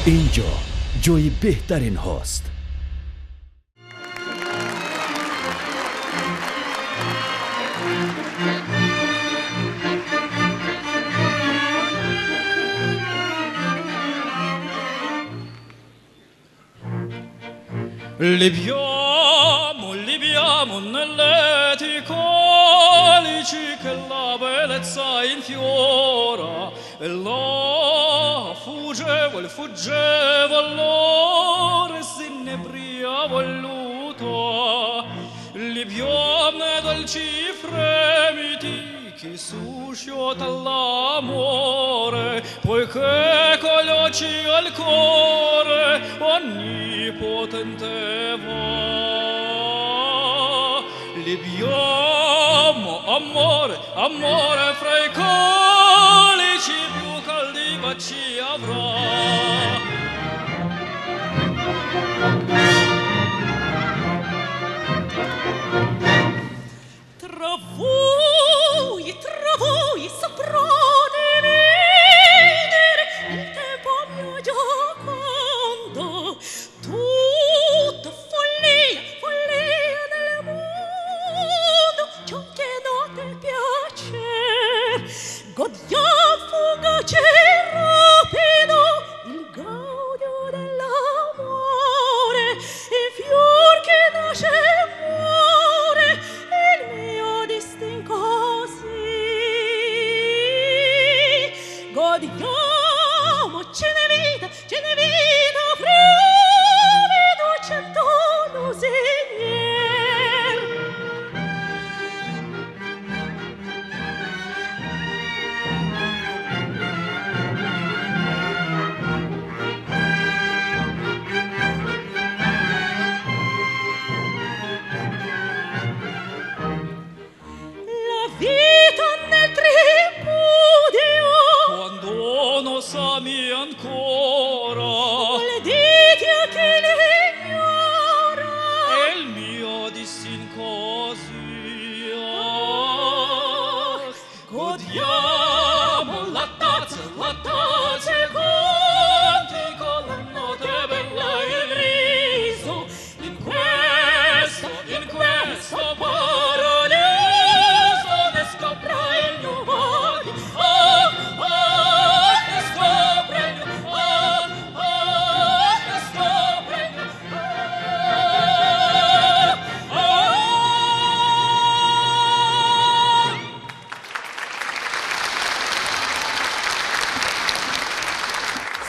Инҷо ҷои беҳтарин ҳост. Liviamo, liviamo nelle colici che la bellezza infiora, e là fuggevo, il fuggevo allora e si inebria voluta. Liviamo nei dolci fremiti che suscita l'amore, poiché con gli occhi al cuore onnipotente va. Liviamo amore, amore fra i colici più caldi baci avrà. Tra voi saprò dividere il tempo mio giocondo. Tutta follia, follia del mondo, ciò che note piacer. Godiam fugace e rapido il gaudio dell'amore, il fior che nasce e muore, il mio destin così. Godiamo, ce n'è vita, primi 200 lusinghier. La vita nel tripudio, quando non s'ami ancora, malediti a chi l'ignora, e il mio destin così. Ah, godiamo la tazza il cantico, la notte bella e il riso, in questo paradiso ne scopra il mio mondo. Ah, ah, ne scopra il mio, ah, ah, ne scopra il mio, ah, ah.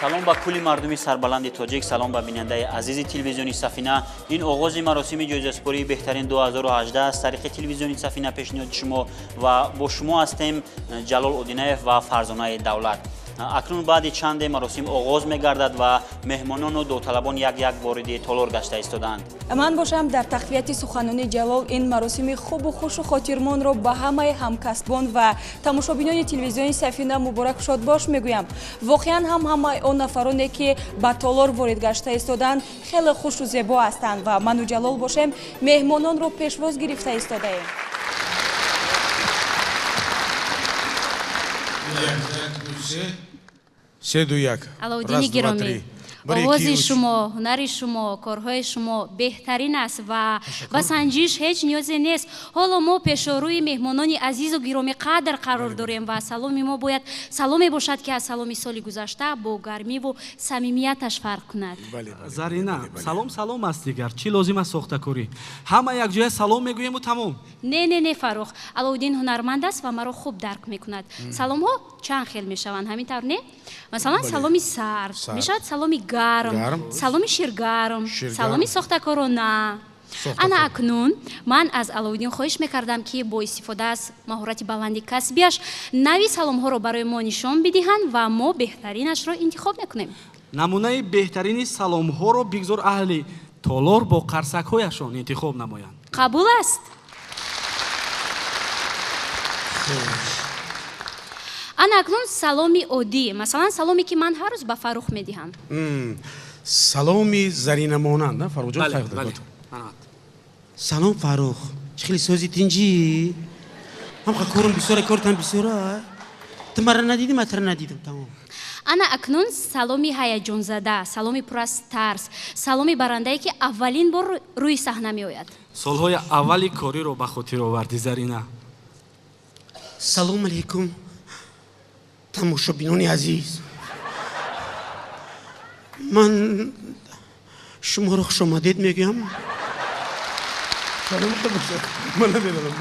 Салом ба кулли мардуми сарбаланди тоҷик, салом ба бинандаи азизи телевизиони Сафина. Ин оғози маросими ҷоизасупории беҳтарин 2018 аз тариқи телевизиони Сафина пешниҳоди шумо ва бо шумо ҳастем Ҷалол Одинаев ва Фарзонаи Давлат. Акнун баъди чанде маросим оғоз мегардад ва меҳмонону довталабон як-як вориди толор гашта истодаанд. Ман бошам дар тақвияти суханони Ҷалол ин маросими хубу хушу хотирмонро ба ҳамаи ҳамкасбон ва тамошобинони телевизиони Сафина мубораку шодбош мегӯям. Воқеан ҳам ҳамаи он нафароне ки ба толор ворид гашта истодаанд хеле хушу зебо ҳастанд ва ману Ҷалол бошем меҳмононро пешвоз гирифта истодаем. Се, ду, як. Алоуддини гиромӣ, овози шумо, ҳунари шумо, корҳои шумо беҳтарин аст ва ба санҷиш ҳеҷ ниёзе нест. Ҳоло мо пешорӯи меҳмонони азизу гиромиқадр қарор дорем ва саломи мо бояд саломе бошад, ки аз саломи соли гузашта бо гармиву самимияташ фарқ кунад. Зарина, салом салом аст дигар. Чӣ лозим аст сохтакорӣ? Ҳама якҷоя салом мегӯему тамом. Не, не, не, Фаррух. Алоуддин ҳунарманд аст ва маро хуб дарк мекунад. Саломҳо чанд хел мешаванд, ҳамин тавр не? Масалан, саломи сард мешавад, саломи гарм, саломи ширгарм, саломи сохтакорона. Ана акнун ман аз Алоуддин хоҳиш мекардам, ки бо истифода аз маҳорати баланди касбиаш нави саломҳоро барои мо нишон бидиҳанд ва мо беҳтаринашро интихоб мекунем. Намунаи беҳтарини саломҳоро бигзор аҳли толор бо қарсакҳояшон интихоб намоянд. Қабул аст? Ана акнун саломи оддӣ, масалан саломе ки ман ҳар рӯз ба Фаррух медиҳам. Саломи заринамонанд, на Фаррухҷон? Салом Фаррух, чӣ хеле сози тинҷӣ? Ҳам корум бисёра, кортам бисёра. Ту маро надидӣ, ман туро надидам, тамом. Ана акнун саломи ҳаяҷонзада, саломи пур аз тарс, саломи барандае, ки аввалин бор рӯи саҳна меояд. Солҳои аввали кориро ба хотир оварди, Зарина. Салом алейкум, тамошобинони азиз, ман шуморо хушомадед мегӯям.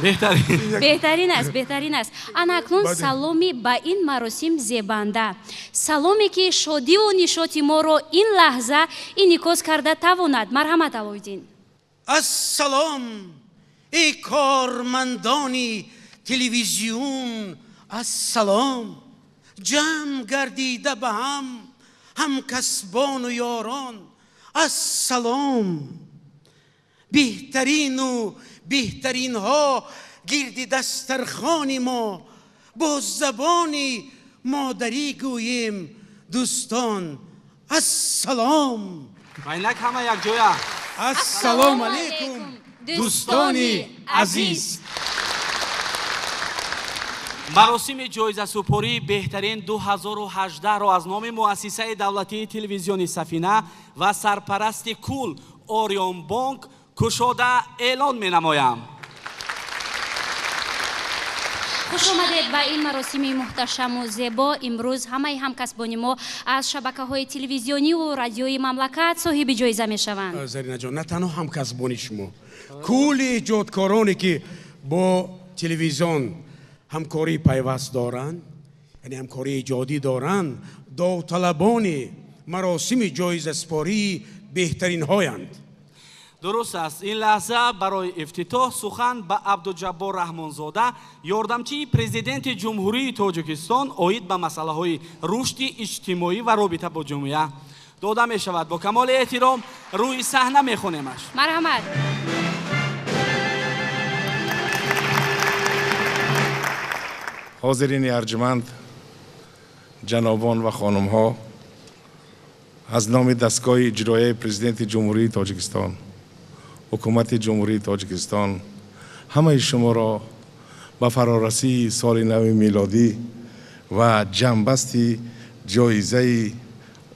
Беҳтарин аст, беҳтарин аст. Ана акнун саломи ба ин маросим зебанда, саломе ки шодиву нишоти моро ин лаҳза инъикос карда тавонад. Марҳамат, Алоуддин. Ассалом, эй кормандони телевизион, ассалом, ҷамъ гардида ба ҳам ҳамкасбону ёрон, ассалом, беҳтарину беҳтаринҳо гирди дастархони мо, бо забони модарӣ гӯем, дӯстон, ассалом. Майнак ҳама якҷоя. Ассалому алайкум, дӯстони азиз. Маросими ҷоизасупории беҳтарин 2018-ро аз номи муассисаи давлатии телевизиони Сафина ва сарпарасти кул Ориёнбонк кушода эълон менамоям. Хуш омадед ба ин маросими муҳташаму зебо. Имрӯз ҳамаи ҳамкасбони мо аз шабакаҳои телевизиониву радиои мамлакат соҳиби ҷоиза мешаванд. Заринаҷон, на танҳо ҳамкасбони шумо, кулли эҷодкороне, ки бо телевизион ҳамкории пайваст доранд, яъне ҳамкории эҷодӣ доранд, довталабони маросими ҷоизасупории беҳтаринҳоянд. Дуруст аст. Ин лаҳза барои ифтитоҳ сухан ба Абдуҷаббор Раҳмонзода, ёрдамчии президенти Ҷумҳурии Тоҷикистон оид ба масъалаҳои рушди иҷтимоӣ ва робита бо ҷомеа дода мешавад. Бо камоли эҳтиром рӯи саҳна мехонемаш. Марҳамат. Ҳозирини арҷманд, ҷанобон ва хонумҳо, аз номи дастгоҳи иҷроияи президенти Ҷумҳурии Тоҷикистон, ҳукумати Ҷумҳурии Тоҷикистон ҳамаи шуморо ба фарорасии соли нави милодӣ ва ҷамъбасти ҷоизаи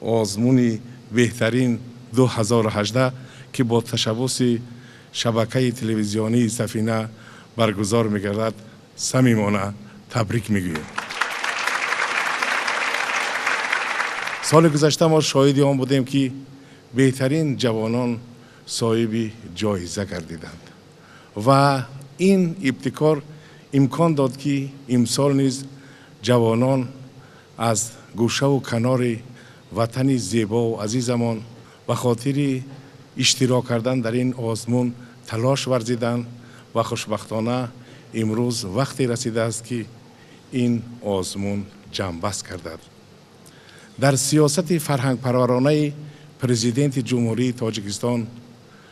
озмуни беҳтарин 2018, ки бо ташаббуси шабакаи телевизионии Сафина баргузор мегардад, самимона табрик мегӯем. Соли гузашта мо шоҳиди он будем, ки беҳтарин ҷавонон соҳиби ҷоиза гардиданд ва ин ибтикор имкон дод, ки имсол низ ҷавонон аз гӯшаву канори ватани зебову азизамон ба хотири иштирок кардан дар ин озмун талош варзиданд ва хушбахтона имрӯз вақте расидааст, ки ин озмун ҷамъбаст гардад. Дар сиёсати фарҳангпарваронаи президенти Ҷумҳурии Тоҷикистон,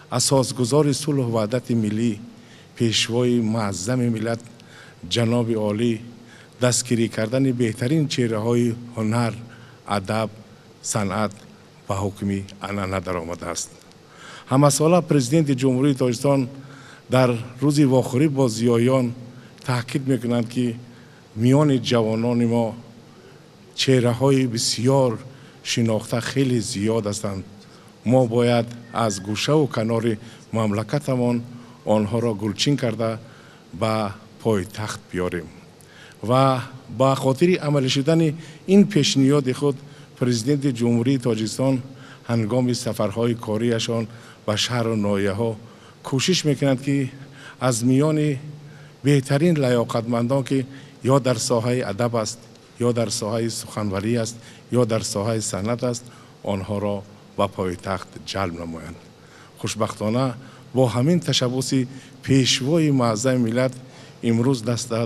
асосгузори сулҳу ваҳдати миллӣ, пешвои муаззами миллат ҷаноби олӣ, дастгирӣ кардани беҳтарин чеҳраҳои ҳунар, адаб, санъат ба ҳукми анъана даромадааст. Ҳамасола президенти Ҷумҳурии Тоҷикистон дар рӯзи вохӯрӣ бо зиёиён таъкид мекунанд, ки миёни ҷавонони мо чеҳраҳои бисёр шинохта хеле зиёд ҳастанд. Мо бояд аз гӯшаву канори мамлакатамон онҳоро гулчин карда ба пойтахт биёрем ва ба хотири амалӣ шудани ин пешниҳоди худ президенти Ҷумҳурии Тоҷикистон ҳангоми сафарҳои кориашон ба шаҳру ноҳияҳо кӯшиш мекунанд, ки аз миёни беҳтарин лаёқатмандон, ки ё дар соҳаи адаб аст, ё дар соҳаи суханварӣ аст, ё дар соҳаи санъат аст, онҳоро ба пойтахт ҷалб намоянд. Хушбахтона бо ҳамин ташаббуси пешвои муаззами миллат имрӯз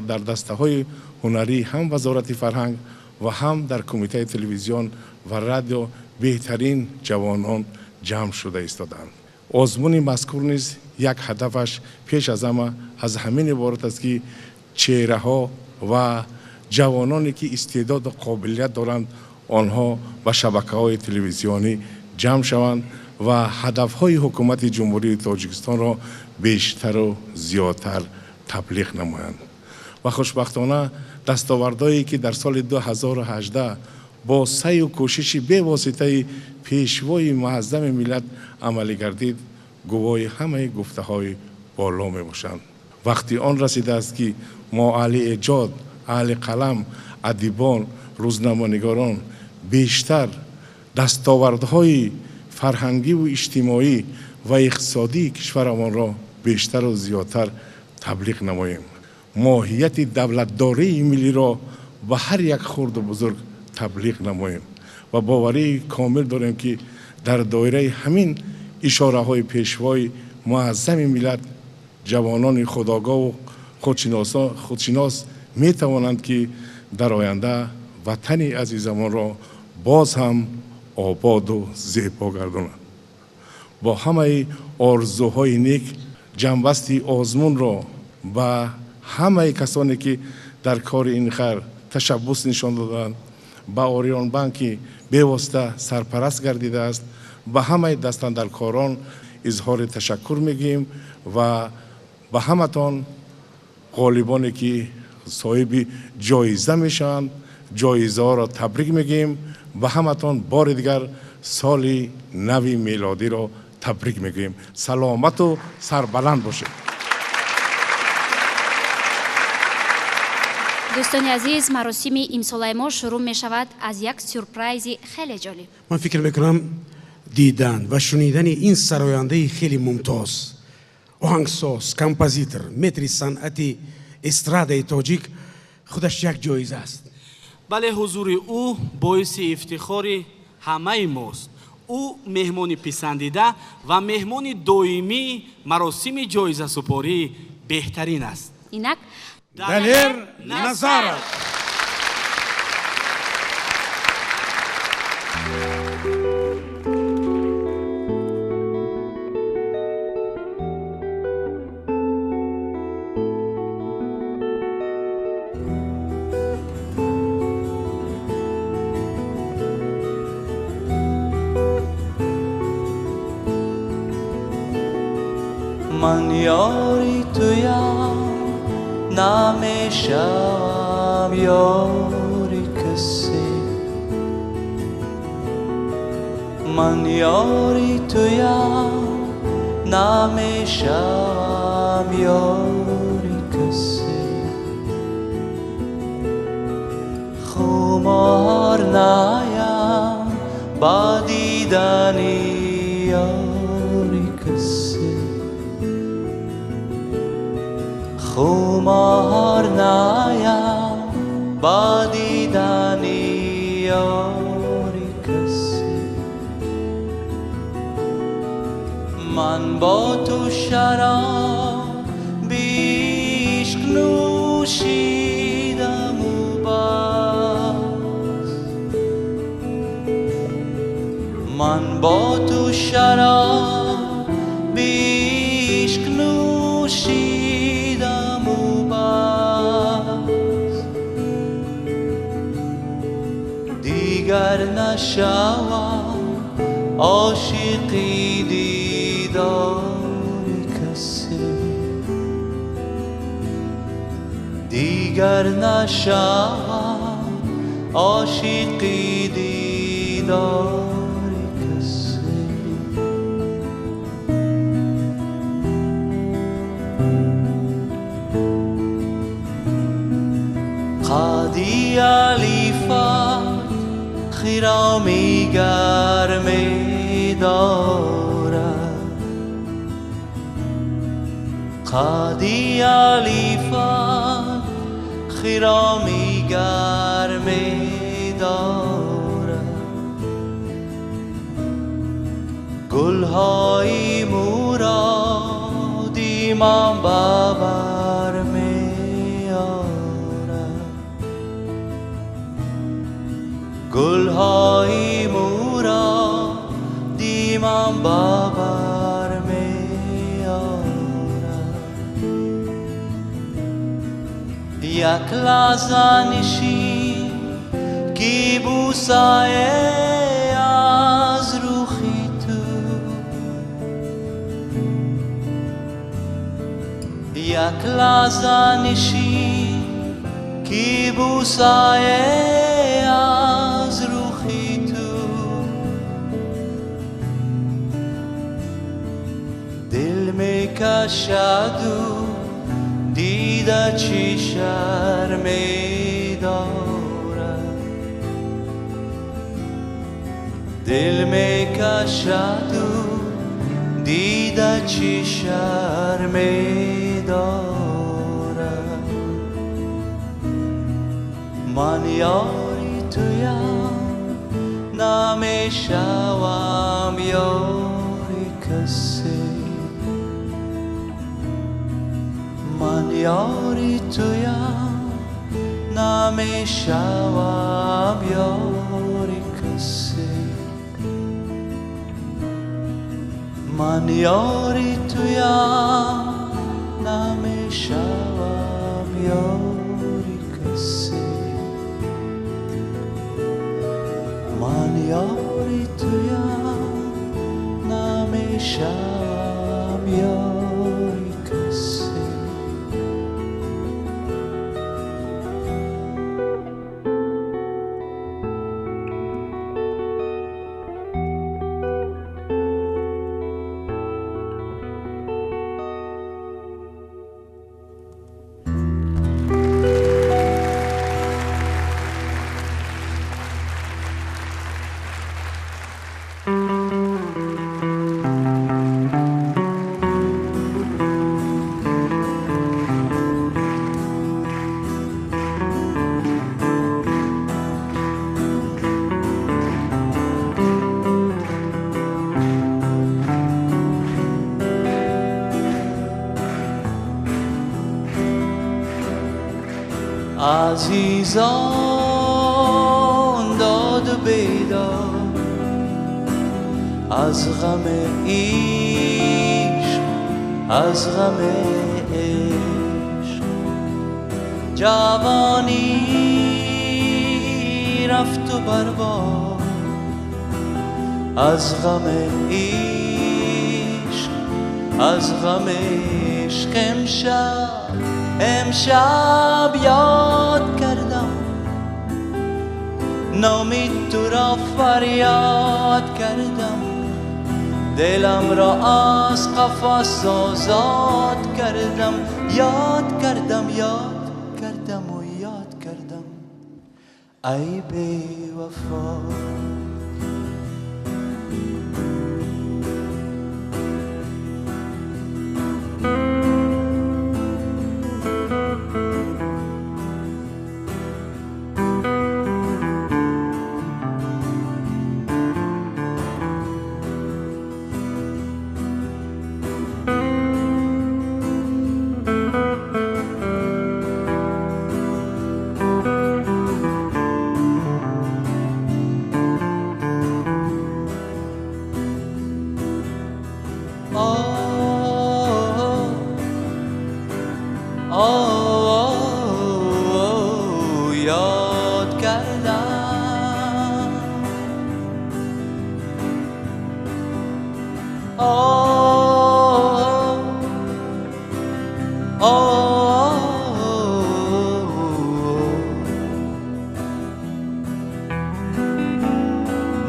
дар дастаҳои ҳунарӣ ҳам Вазорати фарҳанг ва ҳам дар Кумитаи телевизион ва радио беҳтарин ҷавонон ҷамъ шуда истодаанд. Озмуни мазкур низ як ҳадафаш пеш аз ҳама аз ҳамин иборат аст, ки чеҳраҳо ва ҷавононе, ки истеъдоду қобилият доранд, онҳо ба шабакаҳои телевизионӣ ҷамъ шаванд ва ҳадафҳои ҳукумати Ҷумҳурии Тоҷикистонро бештару зиёдтар таблиғ намоянд. Ва хушбахтона дастовардҳое, ки дар соли 2018 бо саъю кӯшиши бевоситаи пешвои муаззами миллат амалӣ гардид, гувоҳи ҳамаи гуфтаҳои боло мебошанд. Вақти он расидааст, ки мо аҳли эҷод, аҳли қалам, адибон, рӯзноманигорон бештар дастовардҳои фарҳангиву иҷтимоӣ ва иқтисодии кишварамонро бештару зиёдтар таблиғ намоем. Моҳияти давлатдории миллиро ба ҳар як хурду бузург таблиғ намоем ва боварии комил дорем, ки дар доираи ҳамин ишораҳои пешвои муаззами миллат ҷавонони худогоҳу худшинос метавонанд, ки дар оянда ватани азизамонро боз ҳам ободу зебо гардонанд. Бо ҳамаи орзуҳои нек ҷамъбасти озмунро ба ҳамаи касоне, ки дар кори ин хайр ташаббус нишон доданд, ба Ориёнбанк, ки бевосита сарпараст гардидааст, ба ҳамаи дастандаркорон изҳори ташаккур мегӯем ва ба ҳаматон ғолибоне, ки соҳиби ҷоиза мешаванд, ҷоизаҳоро табрик мегӯем. Ба ҳаматон бори дигар соли нави мелодиро табрик мегӯем. Саломату сарбаланд бошед. Дӯстони азиз, маросими имсолаи мо шурӯъ мешавад аз як сюрпрайзи хеле ҷолиб. Ман фикр мекунам, дидан ва шунидани ин сарояндаи хеле мумтоз, оҳангсоз, композитор, метри санъати эстрадаи тоҷик худаш як ҷоиза аст. Бале, ҳузури ӯ боиси ифтихори ҳамаи мост. Ӯ меҳмони писандида ва меҳмони доимии маросими ҷоизасупории беҳтарин аст. Инак Далер Назаров. Ман ёри туям, намешавам ёри касе. Ман ёри туям, намешавам ёри касе. Хумор наям ба дидани ёри касе. Хумор наям ба дидани ёри касе. Ман бо ту шароби ишқ нӯшидаму бас. Ман бо ту шароби ишқ нӯшидаму бас. Дигар нашавам ошиқи дидори касе. Дигар нашавам ошиқи дидори касе. Қади алифат хироми гарме дорад. Қади алифат хироми гарме дорад. Гулҳои муроди ман ба бар меорад. Гулҳои муроди ман ба бар меорад. Як лаҳза нишин, ки бӯсае аз рухи ту. Як лаҳза нишин, ки бӯсае аз میکشد و دیده چی شرمی دارد، دل میکشد و دیده چی شرمی دارد. من یاری تویم نمیشوم یاری کسی، من یاری تویم نمیشوم یاری کسی، من یاری تویم نمیشوم یاری کسی، من یاری تویم نمیشوم یاری کسی. عزیزان داد و بیداد از غم عشق، از غم عشق، جوانی رفت و برباد از غم عشق، از غم عشق. امشب امشب یاد کردم نامی تو را فریاد کردم، دلم را از قفس آزاد کردم، یاد کردم یاد کردم و یاد کردم ای بی وفا. یاد کردم آه آه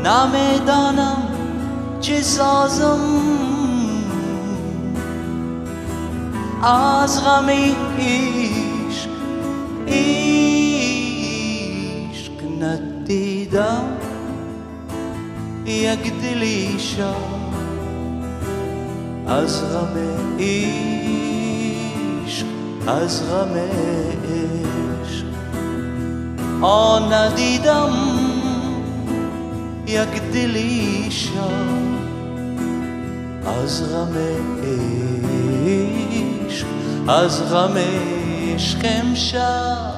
نمیدانم چه سازم از غم عشق، عشق ندیدم یک دلی شاد از غم عشق، از غم عشق. آن ندیدم یک دلی شاد از غم عشق، از غم عشق. امشب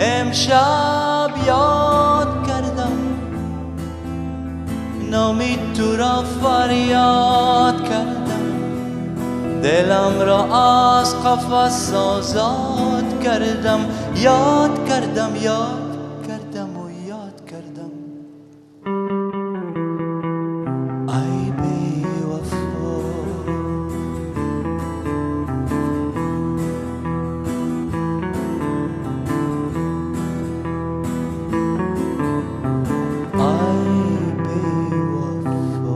امشب یاد کردم نامی تو را فریاد کردم، دلم را از قفس آزاد کردم، یاد کردم یاد کردم و یاد کردم ای بی وفا. ای بی وفا.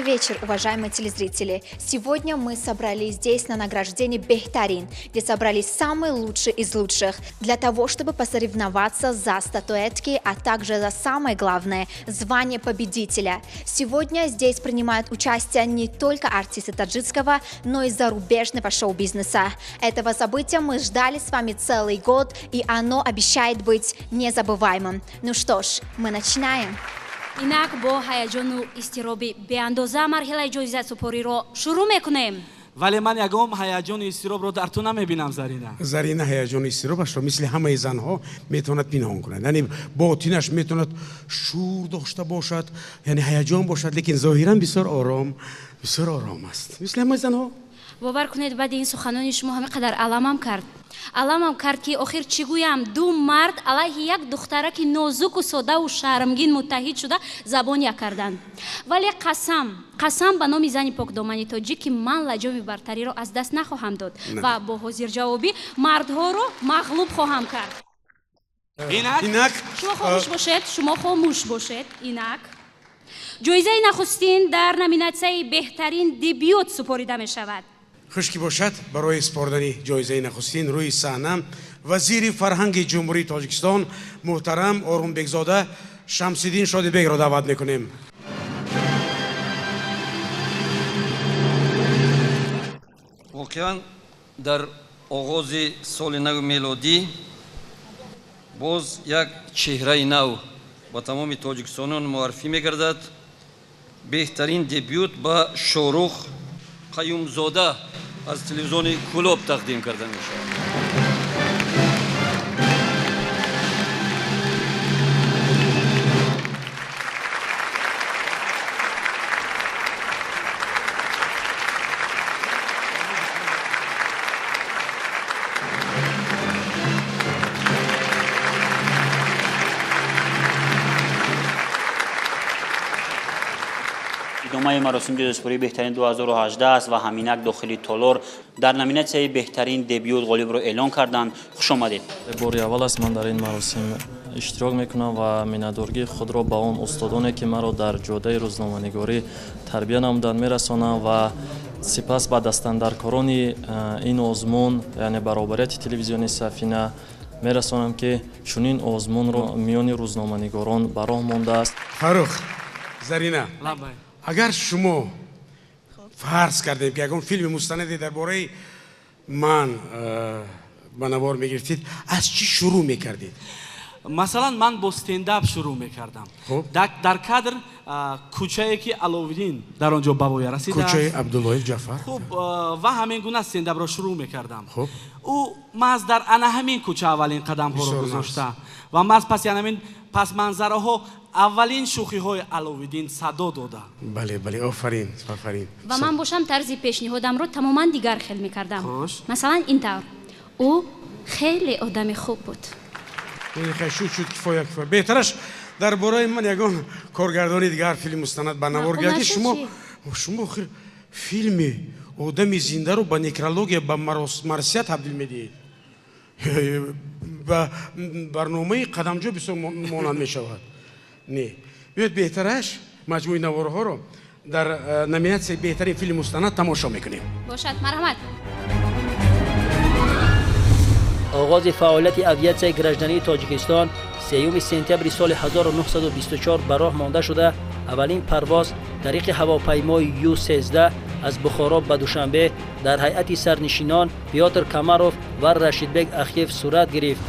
Добрый вечер, уважаемые телезрители. Сегодня мы собрались здесь на награждении «Бехтарин», где собрались самые лучшие из лучших, для того, чтобы посоревноваться за статуэтки, а также за самое главное – звание победителя. Сегодня здесь принимают участие не только артисты таджикского, но и зарубежного шоу-бизнеса. Этого события мы ждали с вами целый год, и оно обещает быть незабываемым. Ну что ж, мы начинаем. Инак бо ҳаяҷону изтироби беандоза марҳилаи ҷоизасупориро шурӯъ мекунем. Вале ман ягон ҳаяҷону изтиробро дар ту намебинам, Зарина. Зарина ҳаяҷону изтиробашро мисли ҳамаи занҳо метавонад пинҳон кунад, яъне ботинаш метавонад шӯр дошта бошад, яъне ҳаяҷон бошад, лекин зоҳиран бисёр ором, бисёр ором аст, мисли ҳамаи занҳо. Бовар кунед, баъди ин суханони шумо ҳамин қадар аламам кард, аламам кард, ки охир чӣ гӯям? Ду мард алайҳи як духтараки нозуку содаву шармгин муттаҳид шуда забон як карданд. Вале қасам, қасам ба номи зани покдомани тоҷик, ки ман лаҷоми бартариро аз даст нахоҳам дод ва бо ҳозирҷавобӣ мардҳоро мағлуб хоҳам кард. Инак, шумо хомӯш бошед, шумо хомӯш бошед. Инак, ҷоизаи нахустин дар номинатсияи беҳтарин дебют супорида мешавад. Хуш ки бошад, барои супордани ҷоизаи нахустин рӯи саҳна вазири фарҳанги Ҷумҳурии Тоҷикистон муҳтарам Орунбекзода Шамсиддин Шодибекро даъват мекунем. Воқеан, дар оғози соли нави мелодӣ боз як чеҳраи нав ба тамоми тоҷикистонон муаррифӣ мегардад. Беҳтарин дебют ба Шорух Қаюмзода аз телевизиони Кӯлоб тақдим карда мешавад. Идомаи маросими ҷоизасупории беҳтарин 2018 аст ва ҳаминак дохили толор дар номинатсияи беҳтарин дебют ғолибро эълон карданд. Хуш омадед. Бори аввал аст ман дар ин маросим иштирок мекунам ва миннатдоргии худро ба он устодоне, ки маро дар ҷодаи рӯзноманигорӣ тарбия намуданд, мерасонам ва сипас ба дастандаркорони ин озмун, яъне баробарияти телевизиони Сафина мерасонам, ки чунин озмунро миёни рӯзноманигорон ба роҳ мондааст. Фаррух, Зарина, агар шумо фарз кардем, ки ягон филми мустанаде дар бораи ман ба навор мегирифтед, аз чӣ шурӯъ мекардед? Масалан, ман бо стендап шурӯъ мекардам. Дар кадр кӯчае, ки Аловиддин дар он ҷо ба воя расидааст, кӯчаи Абдуллоев Ҷафар. Хуб, ва ҳамин гуна стендапро шурӯъ мекардам. Ӯ маҳз дар ана ҳамин кӯча аввалин қадамҳоро гузошта ва маҳз паси ҳамин пасманзараҳо аввалин шӯхиҳои Аловиддин садо дода. Бале, бале, офарин, офарин. Ва ман бошам, тарзи пешниҳодамро тамоман дигар хел мекардам. Масалан, ин тавр: ӯ хеле одами хуб буд. Шуд, шуд, кифоя, кифоя. Беҳтараш дар бораи ман ягон коргардони дигар филм мустанад ба навор гирад, ки шумо охир филми одами зиндаро ба некрология, ба марсия табдил медиҳед, ба барномаи қадамҷо бисёр монанд мешавад. Не, биёед, беҳтараш маҷмӯи наворҳоро дар номинатсияи беҳтарин филми мустанад тамошо мекунем. Бошад, марҳамат. Оғози фаъолияти авиатсияи граждании Тоҷикистон 3 сентябри соли 1924 ба роҳ монда шуда, аввалин парвоз тариқи ҳавопаймои Ю-13 аз Бухоро ба Душанбе дар ҳайати сарнишинон Пётр Камаров ва Рашидбек Ахиев сурат гирифт.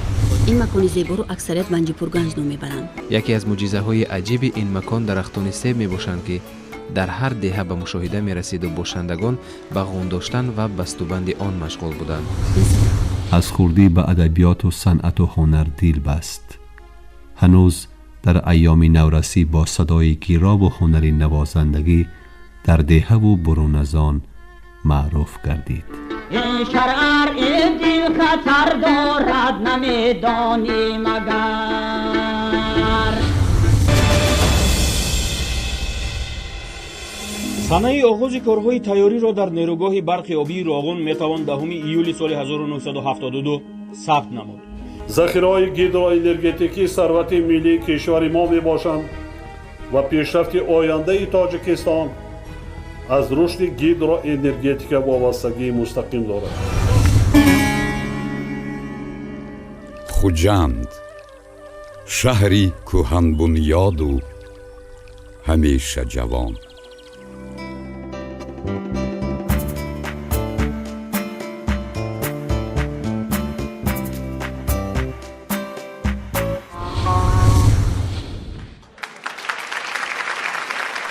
Ин макони зеборо аксарият Ванҷипурганҷ ном мебаранд. Яке аз мӯъҷизаҳои аҷиби ин макон дарахтони себ мебошанд, ки дар ҳар деҳа ба мушоҳида мерасиду бошандагон ба ғун доштан ва бастубанди он машғул буданд. Аз хурдӣ ба адабиёту санъату ҳунар дил баст. Ҳанӯз дар айёми наврасӣ бо садои гиробу ҳунари навозандагӣ дар деҳаву бурун аз он маъруф гардид. Ин шарар, ин дил хатар дорад, намедонӣ магар. Санаи оғози корҳои тайёриро дар нерӯгоҳи барқи обии Роғун метавон 10 июли соли 1972 сабт намуд. Захираҳои гидроэнергетикӣ сарвати миллии кишвари мо мебошанд ва пешрафти ояндаи Тоҷикистон аз рушди гидроэнергетика вобастагии мустақим дорад. Хуҷанд шаҳри кӯҳанбунёду ҳамеша ҷавон.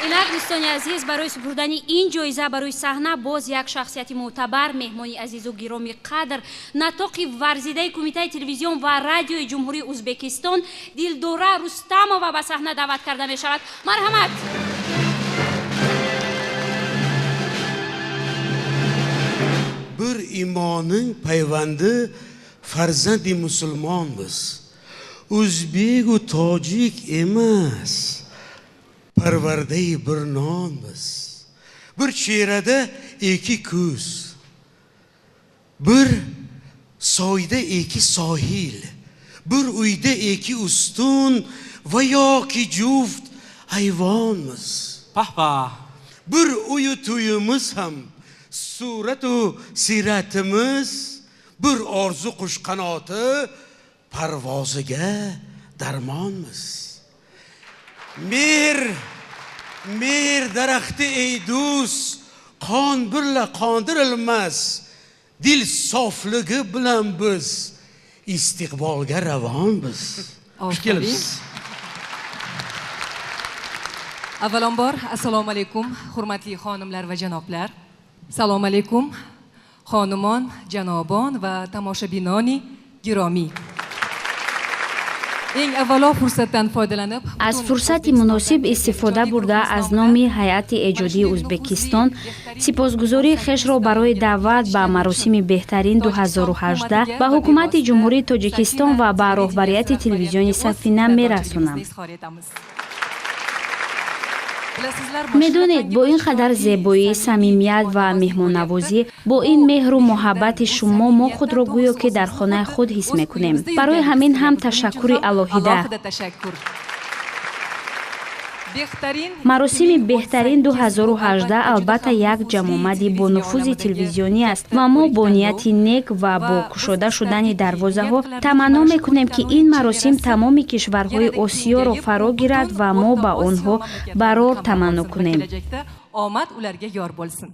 Инак, дӯстони азиз, барои супурдани ин ҷоиза барои саҳна боз як шахсияти мӯътабар, меҳмони азизу гироми қадр, нотиқи варзидаи Кумитаи телевизион ва радиои Ҷумҳурии Ӯзбекистон Дилдора Рустамова ба саҳна даъват карда мешавад. Марҳамат. Bir iymonning payvandi farzandi musulmonmiz. O'zbek u tojik emas. Parvardayi bir nonmiz. Bir chehrada ikki ko'z. Bir soyda ikki sohil. Bir uyda ikki ustun va yoki juft hayvonmiz. Pahpa. Bir uyu to'yimiz ham suratu siyratimiz, bir orzu qush qanoti parvoziga darmonmiz. Mehr daraxti ey do'st, qon birla qondirilmas, dil sofligi bilan biz istiqbolga ravonmiz. Xush kelibsiz. Avvalambor assalomu alaykum, hurmatli xonimlar va janoblar. Assalomu alaykum, xonimon, janobon va tomoshabinoni giromiy. Eng avvalo fursatdan foydalanib, аз фурсати муносиб истифода бурда аз номи ҳайати эҷодии Ӯзбекистон сипосгузории хешро барои даъват ба маросими беҳтарин 2018 ба ҳукумати Ҷумҳурии Тоҷикистон ва ба роҳбарияти телевизиони Сафина мерасонам. Медонед, бо ин қадар зебоӣ, самимият ва меҳмоннавозӣ, бо ин меҳру муҳаббати шумо мо худро гӯё ки дар хонаи худ ҳис мекунем. Барои ҳамин ҳам ташаккури алоҳида. Маросими беҳтарин 2018 албатта як ҷамъомади бонуфузи телевизионӣ аст ва мо бо нияти нек ва бо кушода шудани дарвозаҳо таманно мекунем, ки ин маросим тамоми кишварҳои Осиёро фаро гирад ва мо ба онҳо барор таманно кунем. Omad ularga yor bo'lsin.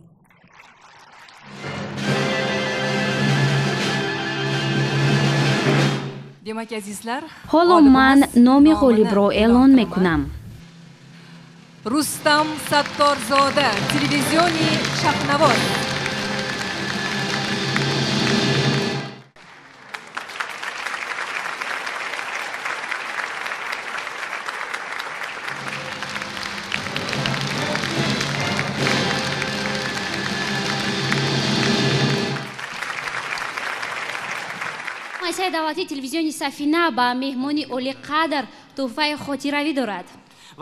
Demak, azizlar, ҳоло ман номи ғолибро эълон мекунам. Рустам Сатторзода, телевизиони Шаҳнавоз. Муассисаи давлатии телевизиони Сафина ба меҳмони олиқадр тӯҳфаи хотиравӣ дорад.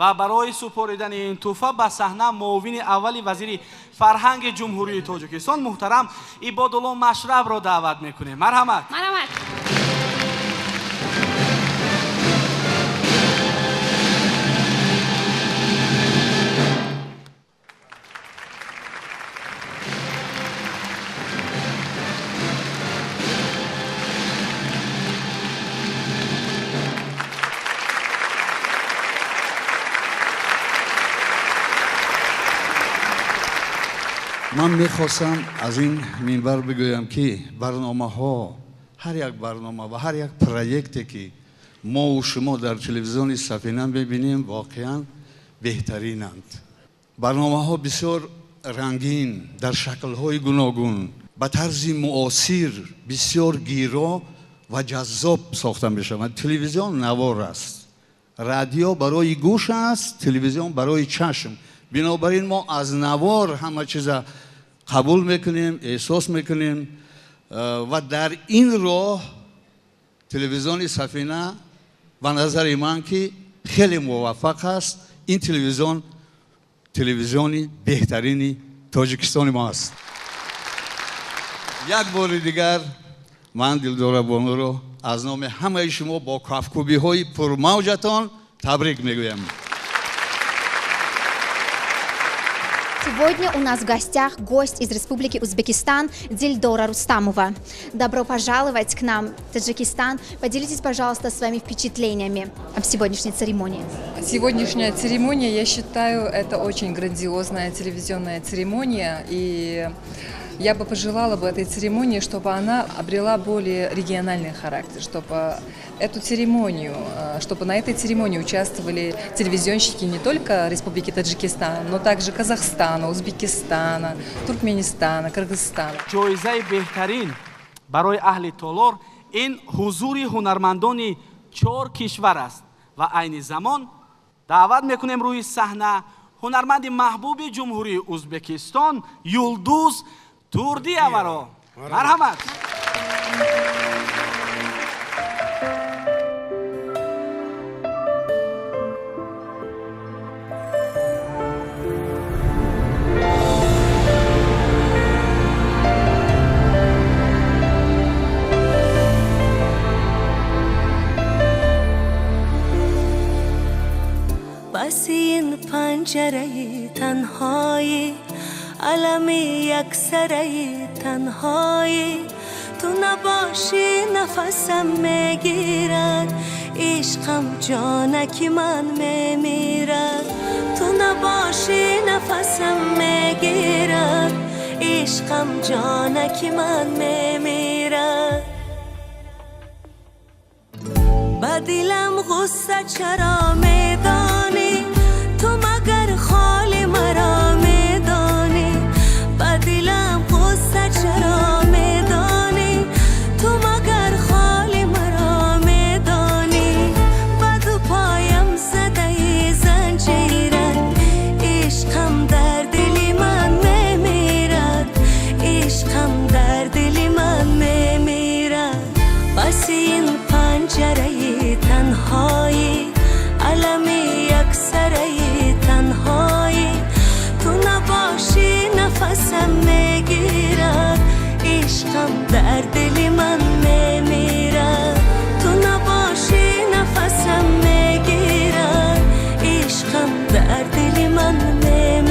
Ва барои супоридани ин тӯҳфа ба саҳна муовини аввали вазири фарҳанги Ҷумҳурии Тоҷикистон муҳтарам Ибодулло Машрабро даъват мекунем. Марҳамат. Марҳамат. Ман мехостам аз ин минбар бигӯям, ки барномаҳо, ҳар як барнома ва ҳар як проекте ки мову шумо дар телевизиони Сафина мебинем, воқеан беҳтаринанд. Барномаҳо бисёр рангин, дар шаклҳои гуногун, ба тарзи муосир, бисёр гиро ва ҷаззоб сохта мешаванд. Телевизион навор аст, радио барои гӯш аст, телевизион барои чашм. Бинобар ин мо аз навор ҳама чиза қабул мекунем, эҳсос мекунем ва дар ин роҳ телевизиони Сафина ба назари ман ки хеле муваффақ аст. Ин телевизион телевизиони беҳтарини Тоҷикистони мо аст. Як бори дигар ман Дилдора Бонуро аз номи ҳамаи шумо бо кафкӯбиҳои пурмавҷатон табрик мегӯям. Сегодня у нас в гостях гость из Республики Узбекистан Дильдора Рустамова. Добро пожаловать к нам в Таджикистан. Поделитесь, пожалуйста, своими впечатлениями об сегодняшней церемонии. Сегодняшняя церемония, я считаю, это очень грандиозная телевизионная церемония. И я бы пожелала бы этой церемонии, чтобы она обрела более региональный характер, чтобы эту церемонию, чтобы на этой церемонии участвовали телевизионщики не только Республики Таджикистан, но также Казахстана, Узбекистана, Туркменистана, Кыргызстана. Ҷоизаи беҳтарин барои аҳли толор ин ҳузури ҳунармандони чор кишвар аст ва айни замон даъват мекунем рӯи саҳна ҳунарманди маҳбуби Ҷумҳурии Узбекистон Юлдуз Турдиеваро. Марҳамат. پس این پنجره تنهایی، عالم یک سره تنهایی، تو نباشی نفسم میگیرد، عشقم جانکی من میمیرد. تو نباشی نفسم میگیرد، عشقم جانکی من میمیرد. با دلم غصه چرا میدانی، تو مگر خالی مرا میدانی. با دلم غصه چرا میدانی، تو مگر خالی مرا میدانی. با دو پایم زده زنجیرت، عشقم در دل من میمیرد، عشقم در دل من میمیرد. پس این پنجره تنهایی، عالم یک سره تنهایی، تو نباشی نفسم میگیرد، عشقم در دل من میمیرد. تو نباشی نفسم میگیرد، عشقم در دل من میمیرد.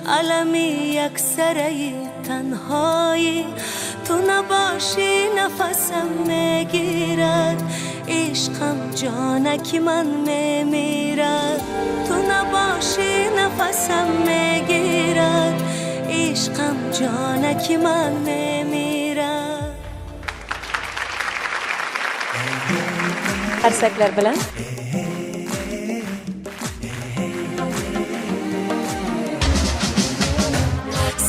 عالم یک سره تنهایی، تو نباشی نفسم میگیرد، عشقم جانکی من میمیرد. تو نباشی نفسم میگیرد، عشقم جانکی من میمیرد. Qarsaklar bilan.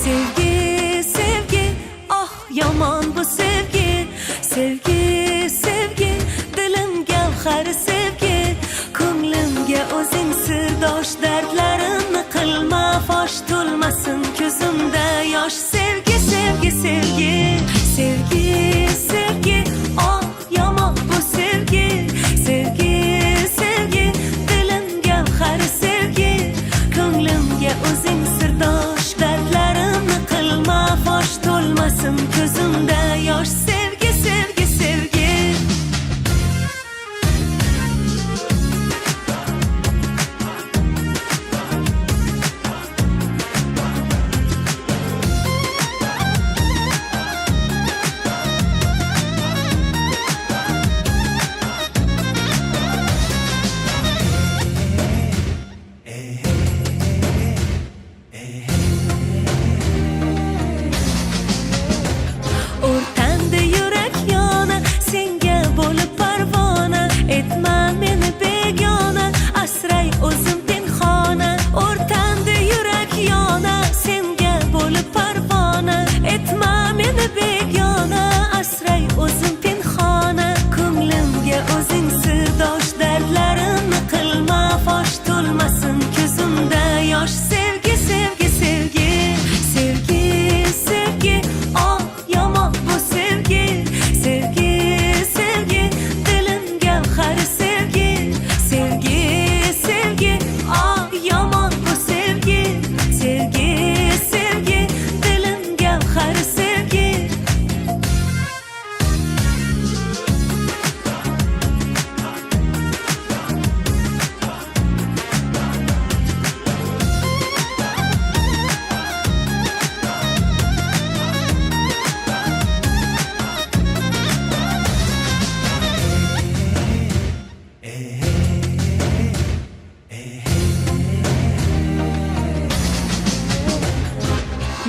Sevgi, sevgi, ah yaman bu sevgi. Sevgi, sevgi, dilim gavhar sevgi. Ko'nglimga o'zing sirdosh, dardlarimni qilma fosh, to'lmasin ko'zimda yosh. Sevgi, sevgi, sevgi, sevgi, sevgi, ah yomon bu sevgi. Sevgi, sevgi, dilim gavhar sevgi.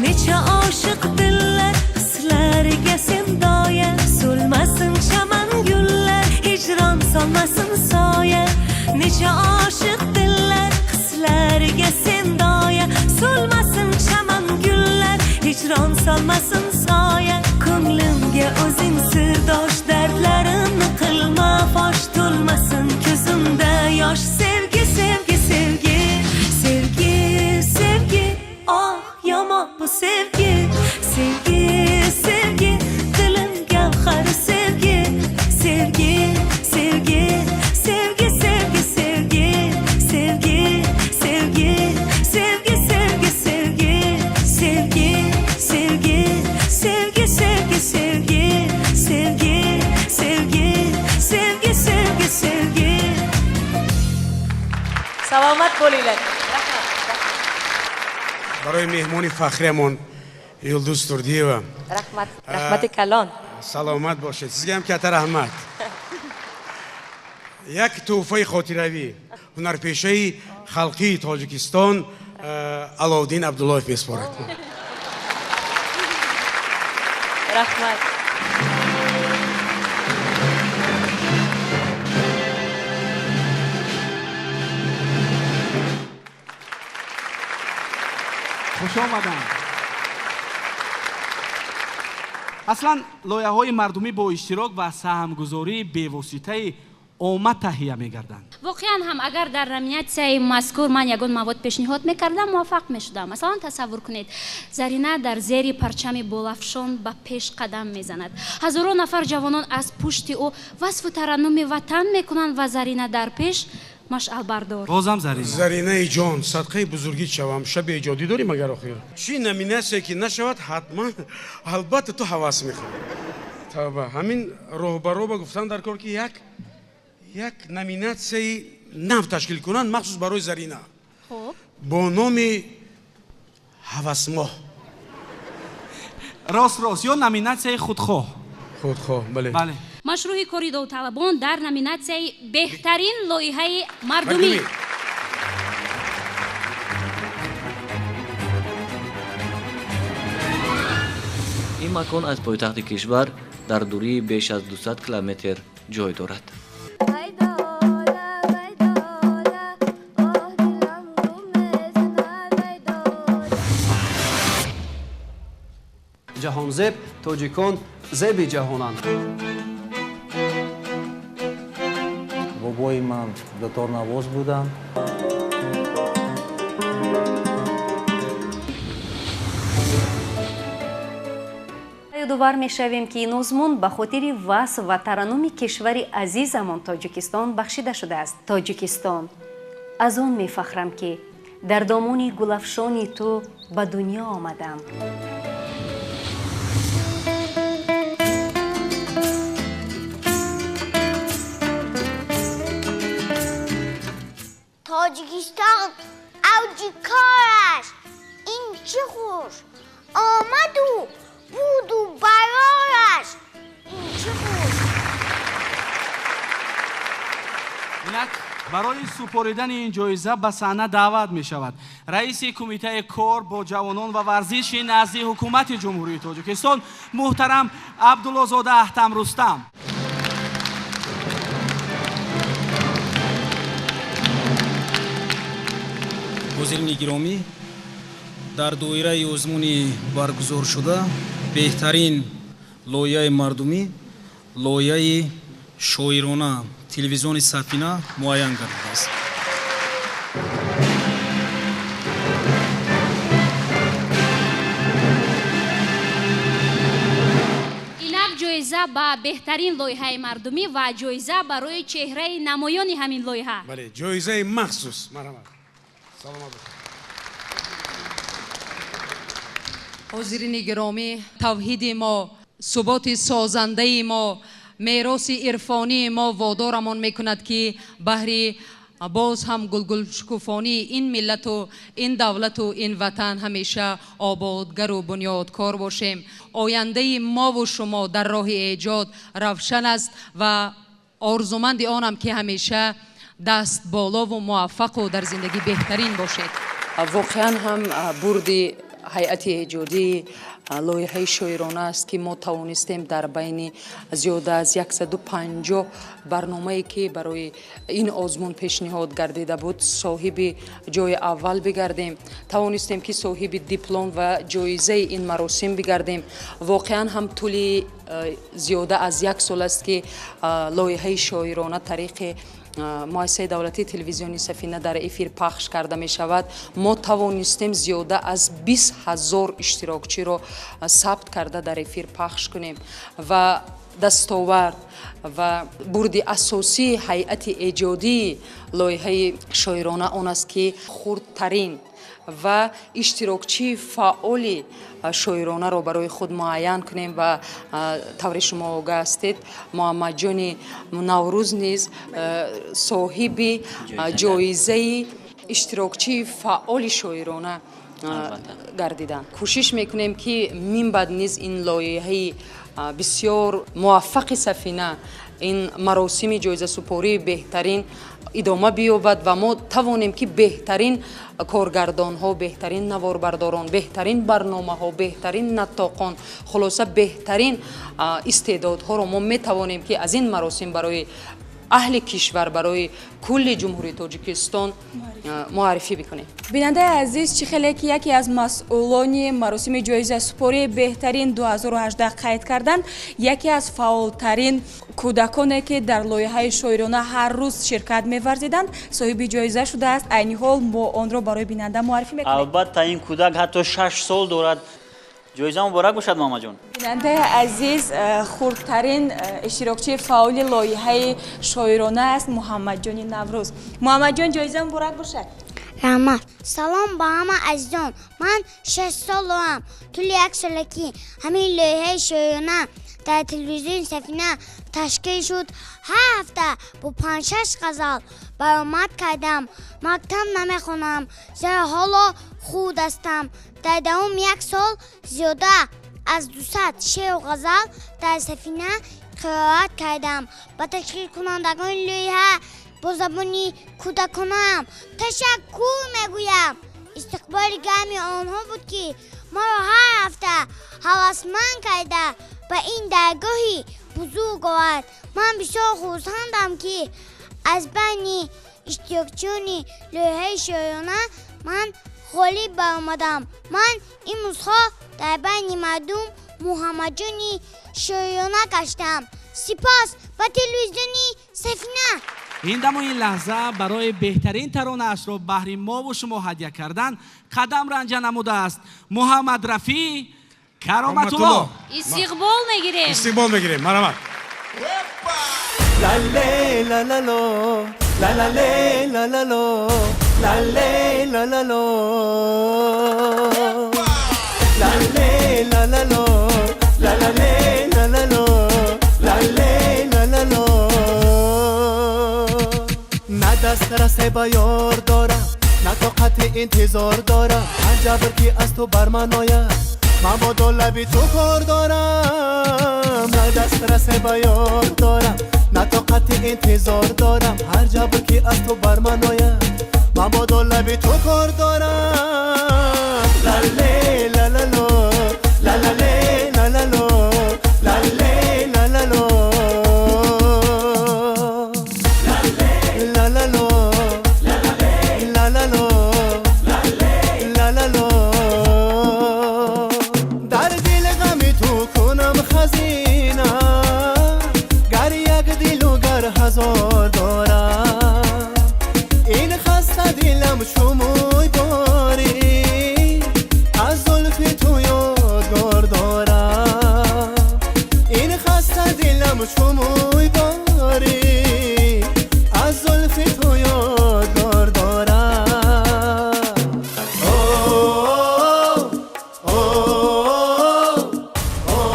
Necha oshiq dillar hislariga sen doya. So'lmasin chaman gullar, hijron solmasin soya. Necha oshiq dillar hislariga sen doya. So'lmasin chaman gullar, hijron solmasin soya. Ko'nglimga o'zing sirdosh, dardlarimni qilma fosh, to'lmasin ko'zimda yosh. Sevgi, sevgi, sevgi, sevgi, sevgi, oh yomon bu sevgi. Sevgi, sevgi, dilim gavhari sevgi. Sevgi, sevgi, sevgi, sevgi, sevgi, sevgi, sevgi, sevgi, sevgi, sevgi, sevgi, sevgi, sevgi, sevgi, sevgi, sevgi, sevgi, sevgi, sevgi, sevgi. Salomat bo'linglar. Барои меҳмони фахриямон Юлдуз Турдиева. Rahmat, rahmati kalon. Саломат бошед. Sizga ham katta rahmat. Як тӯҳфаи хотиравӣ ҳунарпешаи халқии Тоҷикистон Аловуддин Абдуллоев месупорад. Rahmat. Хуш омаданд. Аслан лоиҳаҳои мардумӣ бо иштирок ва саҳмгузории бевоситаи омма таҳия мегарданд. Воқеан ҳам агар дар номинатсияи мазкур ман ягон мавод пешниҳод мекардам, муваффақ мешудам. Масалан, тасаввур кунед, Зарина дар зери парчами болафшон ба пеш қадам мезанад. Ҳазорон нафар ҷавонон аз пушти ӯ васфу тараннуми ватан мекунанд ва Зарина дар пеш машъалбардор. Бозам Зарина. Заринаи ҷон, садқаи бузургӣ шавам, шаби эҷодӣ дорӣ магар охир? Чӣ номинатсия ки нашавад, ҳатман албатта ту ҳавас мехоҳӣ. Тавба, ҳамин роҳбаро ба гуфтан дар кор ки як номинатсияи нав ташкил кунанд махсус барои Зарина. Хуб. Бо номи ҳавасмоҳ. Рост, рост, ё номинатсияи худхоҳ. Худхоҳ, бале. Бале. Машрӯҳи кори довталабон дар номинатсияи беҳтарин лоиҳаи мардумӣ. Ин макон аз пойтахти кишвар дар дурии беш аз 200 километр ҷой дорад. Ҷаҳонзеб тоҷикон зеби ҷаҳонанд. Бобои ман дуторнавоз буданд. Ёдовар мешавем, ки ин озмун ба хотири васф ва тараннуми кишвари азизамон Тоҷикистон бахшида шудааст. Тоҷикистон, аз он мефахрам, ки дар домони гулафшони ту ба дунё омадам. Тоҷикистон авҷи кораш ин чӣ хуш омаду буду барораш ин чӣ хуш. Инак барои супоридани ин ҷоиза ба саҳна даъват мешавад раиси кумитаи кор бо ҷавонон ва варзиши назди ҳукумати Ҷумҳурии Тоҷикистон муҳтарам Абдуллозода Аҳтам Рустам. Ҳозирини гиромӣ, дар доираи озмуни баргузоршуда беҳтарин лоиҳаи мардумӣ, лоиҳаи шоирона телевизиони Сафина муайян гардидааст. Инак ҷоиза ба беҳтарин лоиҳаи мардумӣ ва ҷоиза барои чеҳраи намоёни ҳамин лоиҳа. Бале, ҷоизаи махсус. Марҳамат. Саломат бошед. Ҳозирини гиромӣ, тавҳиди мо, суботи созандаи мо, мероси ирфонии мо водорамон мекунад, ки баҳри боз ҳам гулгулшукуфонии ин миллату ин давлату ин ватан ҳамеша ободгару бунёдкор бошем. Ояндаи мову шумо дар роҳи эҷод равшан аст ва орзуманди онам, ки ҳамеша даст болову муваффақу дар зиндагӣ беҳтарин бошед. Воқеан ҳам бурди Ҳайати эҷодии лоиҳаи шоирона аст, ки мо тавонистем дар байни зиёда аз 150 барномае, ки барои ин озмун пешниҳод гардида буд, соҳиби ҷои аввал бигардем, тавонистем, ки соҳиби диплом ва ҷоизаи ин маросим бигардем. Воқеан ҳам тӯли зиёда аз як сол аст, ки лоиҳаи шоирона тариқи муассисаи давлатии телевизиони Сафина дар эфир пахш карда мешавад. Мо тавонистем зиёда аз 20 000 иштирокчиро сабт карда дар эфир пахш кунем ва дастовард ва бурди асосии ҳайати эҷодии лоиҳаи шоирона он аст, ки хурдтарин ва иштирокчии фаъоли шоиронаро барои худ муайян кунем. Ва тавре шумо огаҳ ҳастед, Муҳаммадҷони Наврӯз низ соҳиби ҷоизаи иштирокчии фаъоли шоирона гардиданд. Кӯшиш мекунем, ки минбаъд низ ин лоиҳаи бисёр муваффақи Сафина, ин маросими ҷоизасупории беҳтарин идома биёбад ва мо тавонем, ки беҳтарин коргардонҳо, беҳтарин наворбардорон, беҳтарин барномаҳо, беҳтарин наттоқон, хулоса, беҳтарин истеъдодҳоро мо метавонем, ки аз ин маросим барои аҳли кишвар, барои кулли Ҷумҳурии Тоҷикистон муаррифӣ бикунем. Бинандаи азиз, чӣ хеле ки яке аз масъулони маросими ҷоизасупории беҳтарин 2018 қайд карданд, яке аз фаъолтарин кӯдаконе, ки дар лоиҳаи шоирона ҳар рӯз ширкат меварзиданд, соҳиби ҷоиза шудааст. Айни ҳол мо онро барои бинанда муаррифӣ мекунем. Албатта, ин кӯдак ҳатто 6 сол дорад. Ҷоиза муборак бошад, Муҳаммадҷон. Бинандаи азиз, хурдтарин иштирокчии фаъоли лоиҳаи шоирона аст Муҳаммадҷони Наврӯз. Муҳаммадҷон, ҷоиза муборак бошад. Раҳмат. Салом ба ҳама азизон. Ман 6 сол дорам. Тӯли як сола, ки ҳамин лоиҳаи шоирона дар телевизиони Сафина ташкил шуд, ҳар ҳафта бо панҷшаш ғазал баромад кардам. Мактаб намехонам, зеро ҳоло хурд ҳастам. Дар давоми як сол зиёда аз 200 шеъру ғазал дар Сафина қироат кардам. Ба ташкилкунандагони лоиҳа бо забони кӯдаконаам ташаккур мегӯям. Истиқболи гарми онҳо буд, ки моро ҳар ҳафта ҳавасманд карда ба ин даргоҳи бузург овард. Ман бисёр хурсандам, ки аз байни иштирокчиёни лоиҳаи шоирона ман ғолиб баромадам. Ман имрӯзҳо дар байни мардум Муҳаммадҷони шоирона гаштам. Сипос ба телевизиони Сафина. Ин даму ин лаҳза барои беҳтарин таронаашро баҳри мову шумо ҳадя кардан қадам ранҷа намудааст Муҳаммад Рафӣ Кароматулло. Истиқбол мегирем. Истиқбол мегирем, марҳамат. Лале лалало, лалале лалало, лале лалало, лале лалало, лалале лалало, лале лалало. На дастрасе ба ёр дорам, на тоқати интизор дорам. Ҳар ҷабр ки аз ту бар ман ояд, ман бо лаби ту кор дорам. На дастрасе ба ёр дорам, на тоқати интизор дорам. Ҳар ҷабр ки аз ту бар ман ояд, ман бо лаби ту кор дорам. Лале лалало, лалале лалало, лале лалало, лалало, лалало, лалало. Дар дил ғами ту кунам хазина, гар як дилу гар ҳазор дорам. Ин хаста дилам чу мӯй борӣ аз зулфи ту ёдгор дорам. Ин хаста дилам чу мӯй борӣ аз зулфи ту ёдгор дорам. О, о, о, о.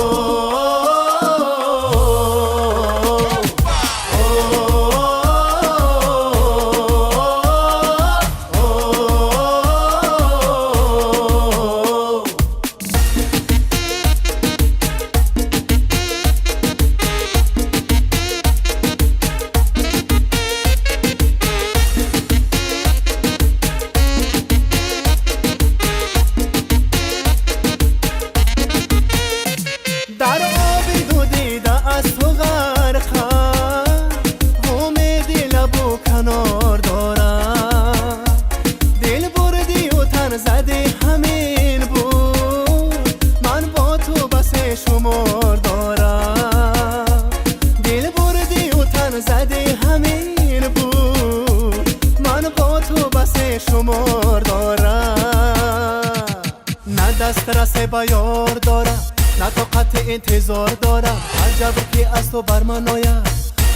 дастрасе ба ёр дорам, на тоқати интизор дорам. Ҳар ҷабр ки аз ту бар ман ояд,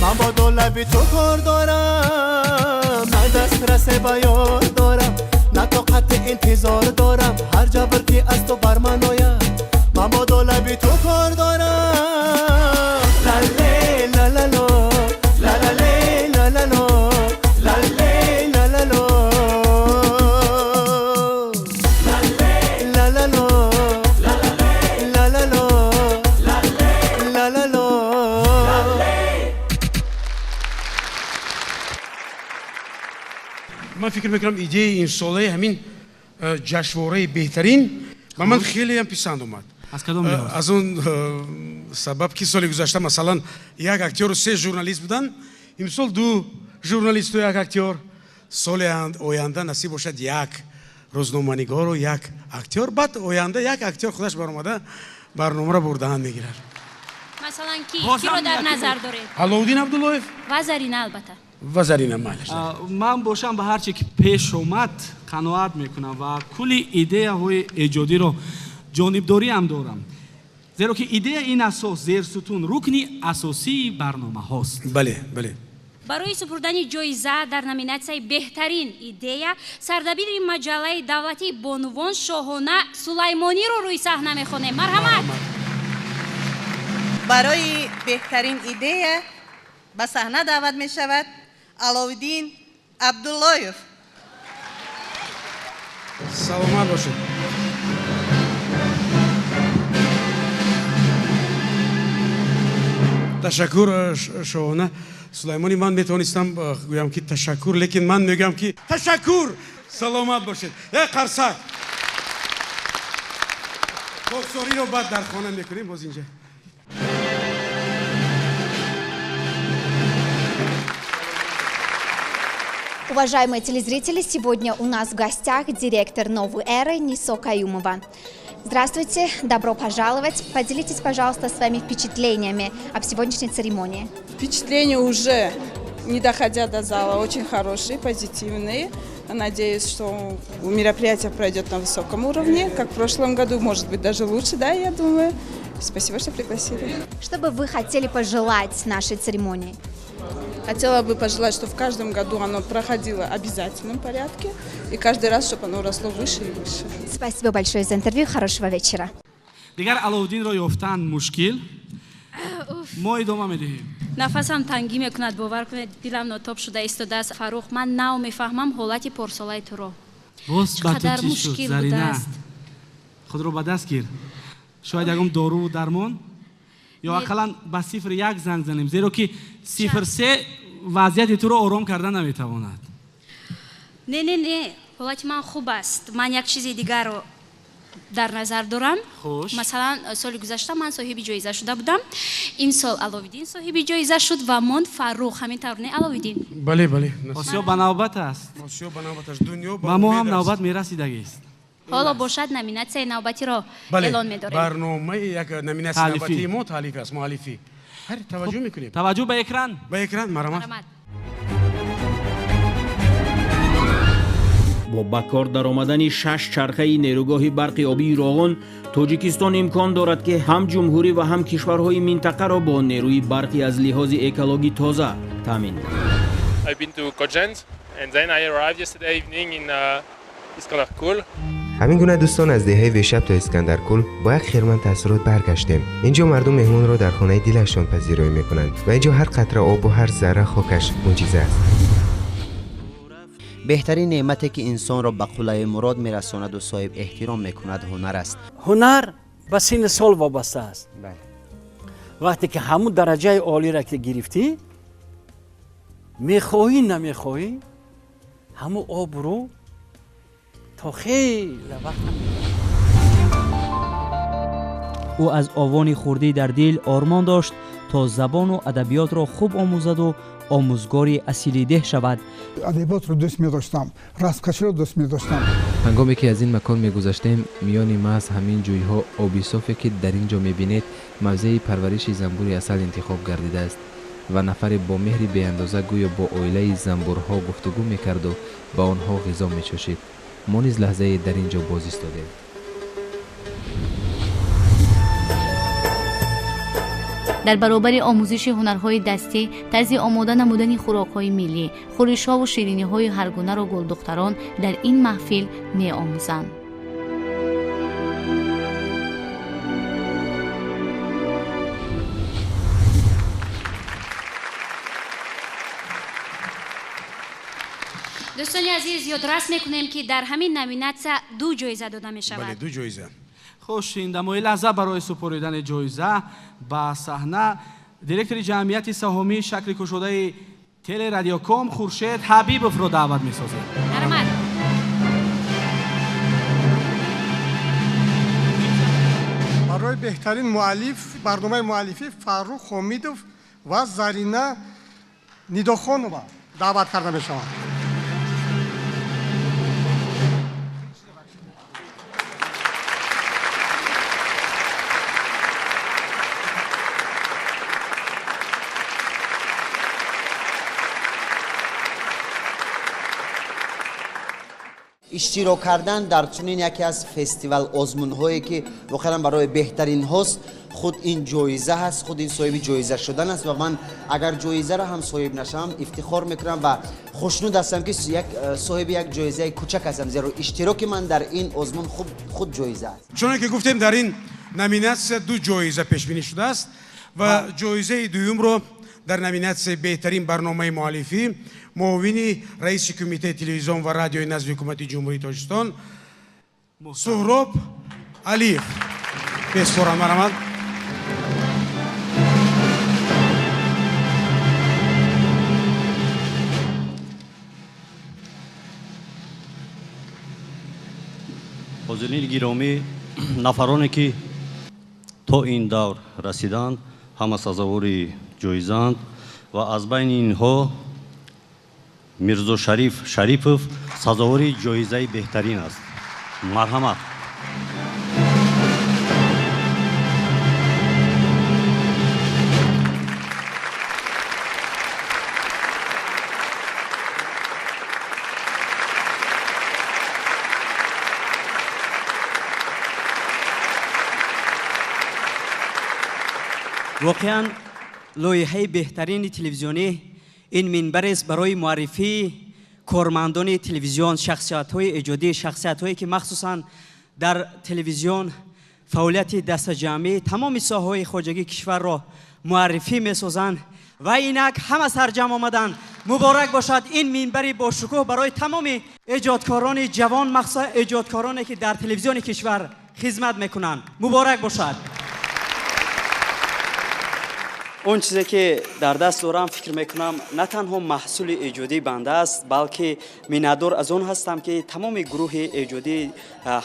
ман бо ду лаби ту кор дорам. На дастрасе ба ёр дорам, на тоқати интизор дорам. Ҳар ҷабр ки аз ту бар ман ояд, ман бо ду лаби ту кор дорам. Лале лалало, лалале лалало, лале лалало, лалало, лалало, лалало. Ман фикр мекунам, идеяи имсолаи ҳамин ҷашнвораи беҳтарин ба ман хелеам писанд омад. Аз кадом лиҳоз? Аз он сабаб ки соли гузашта, масалан, як актёру се журналист буданд, имсол ду журналисту як актёр, соли оянда насиб бошад як рӯзноманигору як актёр, баъд оянда як актёр худаш баромада барномаро бурдаан мегирад. Масалан, ки киро дар назар доред? Аловуддин Абдуллоев ва Зарина, албатта. Ва Зарина, майлаш. Ман бошам, ба ҳар чи ки пеш омад қаноат мекунам ва кулли идеяҳои эҷодиро ҷонибдориам дорам, зеро ки идея ин асос, зерсутун, рукни асосии барномаҳост. Бале, бале. Барои супурдани ҷоиза дар номинатсияи беҳтарин идея сардабири маҷаллаи давлатии бонувон Шоҳона Сулаймониро рӯи саҳна мехонем. Марҳамат. Барои беҳтарин идея ба саҳна даъват мешавад Аловуддин Абдуллоев. Саломат бошед. Ташаккур, Шоҳона Сулаймонӣ. Ман метавонистам гӯям ки ташаккур, лекин ман мегӯям ки ташаккур. Саломат бошед. Э, қарсак. Хоксориро баъд дар хона мекунем, боз инҷа. Уважаемые телезрители, сегодня у нас в гостях директор «Новой эры» Нисо Каюмова. Здравствуйте, добро пожаловать. Поделитесь, пожалуйста, своими впечатлениями об сегодняшней церемонии. Впечатления уже, не доходя до зала, очень хорошие, позитивные. Надеюсь, что мероприятие пройдет на высоком уровне, как в прошлом году, может быть, даже лучше, да, я думаю. Спасибо, что пригласили. Что бы вы хотели пожелать нашей церемонии? Хотела бы пожелать, чтобы в каждом году оно проходило в обязательном порядке, и каждый раз, чтобы оно росло выше и выше. Спасибо большое за интервью, хорошего вечера. Дигар Аловуддинро ёфтан мушкил. Мо идома медиҳем. Нафасам тангӣ мекунад, бовар кунед, дилам нотоб шуда истодааст. Фаррух, ман нав мефаҳмам ҳолати порсолаи туро. Боз ба ту Чӣ қадар чӣ шуд, мушкил Зарина? будааст. Худро ба даст гир. Шояд ягон доруву дармон ё Не. ақаллан ба 01 занг занем, зеро ки 03 вазъияти туро ором карда наметавонад. Не, не, не, ҳолати ман хуб аст. Ман як чизи дигарро дар назар дорам. Хуш. Масалан, соли гузашта ман соҳиби ҷоиза шуда будам. Имсол Аловиддин соҳиби ҷоиза шуд ва монд Фаррух. Ҳамин тавр, не, Аловиддин? Бале, бале. Осиё ба навбат аст. Осиё ба навбат аст. Дунё ба Ба мо ҳам умед аст. навбат мерасидагист. Ҳоло бошад, номинатсияи навбатиро Бале, эълон медорем. Барномаи як номинатсияи Таълифӣ. навбатии мо таълифӣ аст, муаллифӣ. Ҳар таваҷҷӯҳ мекунем. Таваҷҷӯҳ ба экран. Ба экран, марҳамат. Марҳамат. Бо ба кор даромадани шаш чархаи нерӯгоҳи барқи обии Роғун, Тоҷикистон имкон дорад, ки ҳам ҷумҳурӣ ва ҳам кишварҳои минтақаро бо нерӯи барқи аз лиҳози экологӣ тоза таъмин намояд. I've been to Khojand and then I arrived yesterday evening in Iskandarkul. Ҳамин гуна, дӯстон, аз деҳаи Вешаб то Искандаркул бо як хирман таассурот баргаштем. Инҷо мардум меҳмонро дар хонаи дилашон пазироӣ мекунанд ва инҷо ҳар қатра обу ҳар зарра хокаш мӯъҷиза аст. Беҳтарин неъмате, ки инсонро ба қуллаи мурод мерасонаду соҳиб эҳтиром мекунад, ҳунар аст. Ҳунар ба синни сол вобаста аст. Вақте ки ҳамун дараҷаи олиро ки гирифтӣ, мехоҳӣ, намехоҳӣ, ҳамун обрӯ то хеле вақт. Ӯ аз овони хурдӣ дар дил ормон дошт, то забону адабиётро хуб омӯзаду омӯзгори асили деҳ шавад. Адабиётро дӯст медоштам, расмкаширо дӯст медоштам. Ҳангоме ки аз ин макон мегузаштем, миёни маҳз ҳамин ҷӯйҳо оби софе, ки дар ин ҷо мебинед, мавзеи парвариши занбури асал интихоб гардидааст ва нафаре бо меҳри беандоза гӯё бо оилаи занбурҳо гуфтугӯ мекарду ба онҳо ғизо мечошид. Мо низ лаҳзае дар ин ҷо боз истодем. Дар баробари омӯзиши ҳунарҳои дастӣ, тарзи омода намудани хӯрокҳои миллӣ, хӯришҳову шириниҳои ҳаргунаро гулдухтарон дар ин маҳфил меомӯзанд. Дӯстони азиз, ёдрас мекунем, ки дар ҳамин номинатсия ду ҷоиза дода мешавад. Бале, ду ҷоиза. Хуш, ин дамои лаҳза барои супоридани ҷоиза ба саҳна директори ҷамъияти саҳомии шакли кушодаи Телерадиоком Хуршед Ҳабибовро даъват месозем. Марҳамат. Барои беҳтарин муаллиф барномаи муаллифӣ Фаррух Ҳомидов ва Зарина Нидохонова даъват карда мешаванд. Иштирок кардан дар чунин яке аз фестивал озмунҳое, ки воқеан барои беҳтаринҳост, худ ин ҷоиза ҳаст, худ ин соҳиби ҷоиза шудан аст. Ва ман агар ҷоизаро ҳам соҳиб нашавам, ифтихор мекунам ва хушнуд ҳастам, ки соҳиби як ҷоизаи кучак ҳастам, зеро иштироки ман дар ин озмун худ ҷоиза аст. Чуноне ки гуфтем, дар ин номинатсия ду ҷоиза пешбинӣ шудааст ва ҷоизаи дуюмро дар номинатсияи беҳтарин барномаи муаллифӣ муовини раиси кумитаи телевизион ва радиои назди ҳукумати Ҷумҳурии Тоҷикистон Суҳроб Алиев беспоранд. Марҳамат. Ҳозирини гиромӣ, нафароне ки то ин давр расиданд, ҳама сазовори ҷоизаанд ва аз байни инҳо Мирзошариф Шарипов сазовори ҷоизаи беҳтарин аст. Марҳамат. Воқеан, лоиҳаи беҳтарини телевизионӣ ин минбарест барои муаррифии кормандони телевизион, шахсиятҳои эҷодӣ, шахсиятҳое ки махсусан дар телевизион фаъолияти дастаҷамъӣ тамоми соҳаҳои хоҷагии кишварро муаррифӣ месозанд ва инак ҳама сарҷамъ омаданд. Муборак бошад ин минбари бошукӯҳ барои тамоми эҷодкорони ҷавон, махсусан эҷодкороне ки дар телевизиони кишвар хизмат мекунанд. Муборак бошад. Он чизе ки дар даст дорам, фикр мекунам, на танҳо маҳсули эҷодии банда аст, балки миннатдор аз он ҳастам, ки тамоми гурӯҳи эҷодӣ,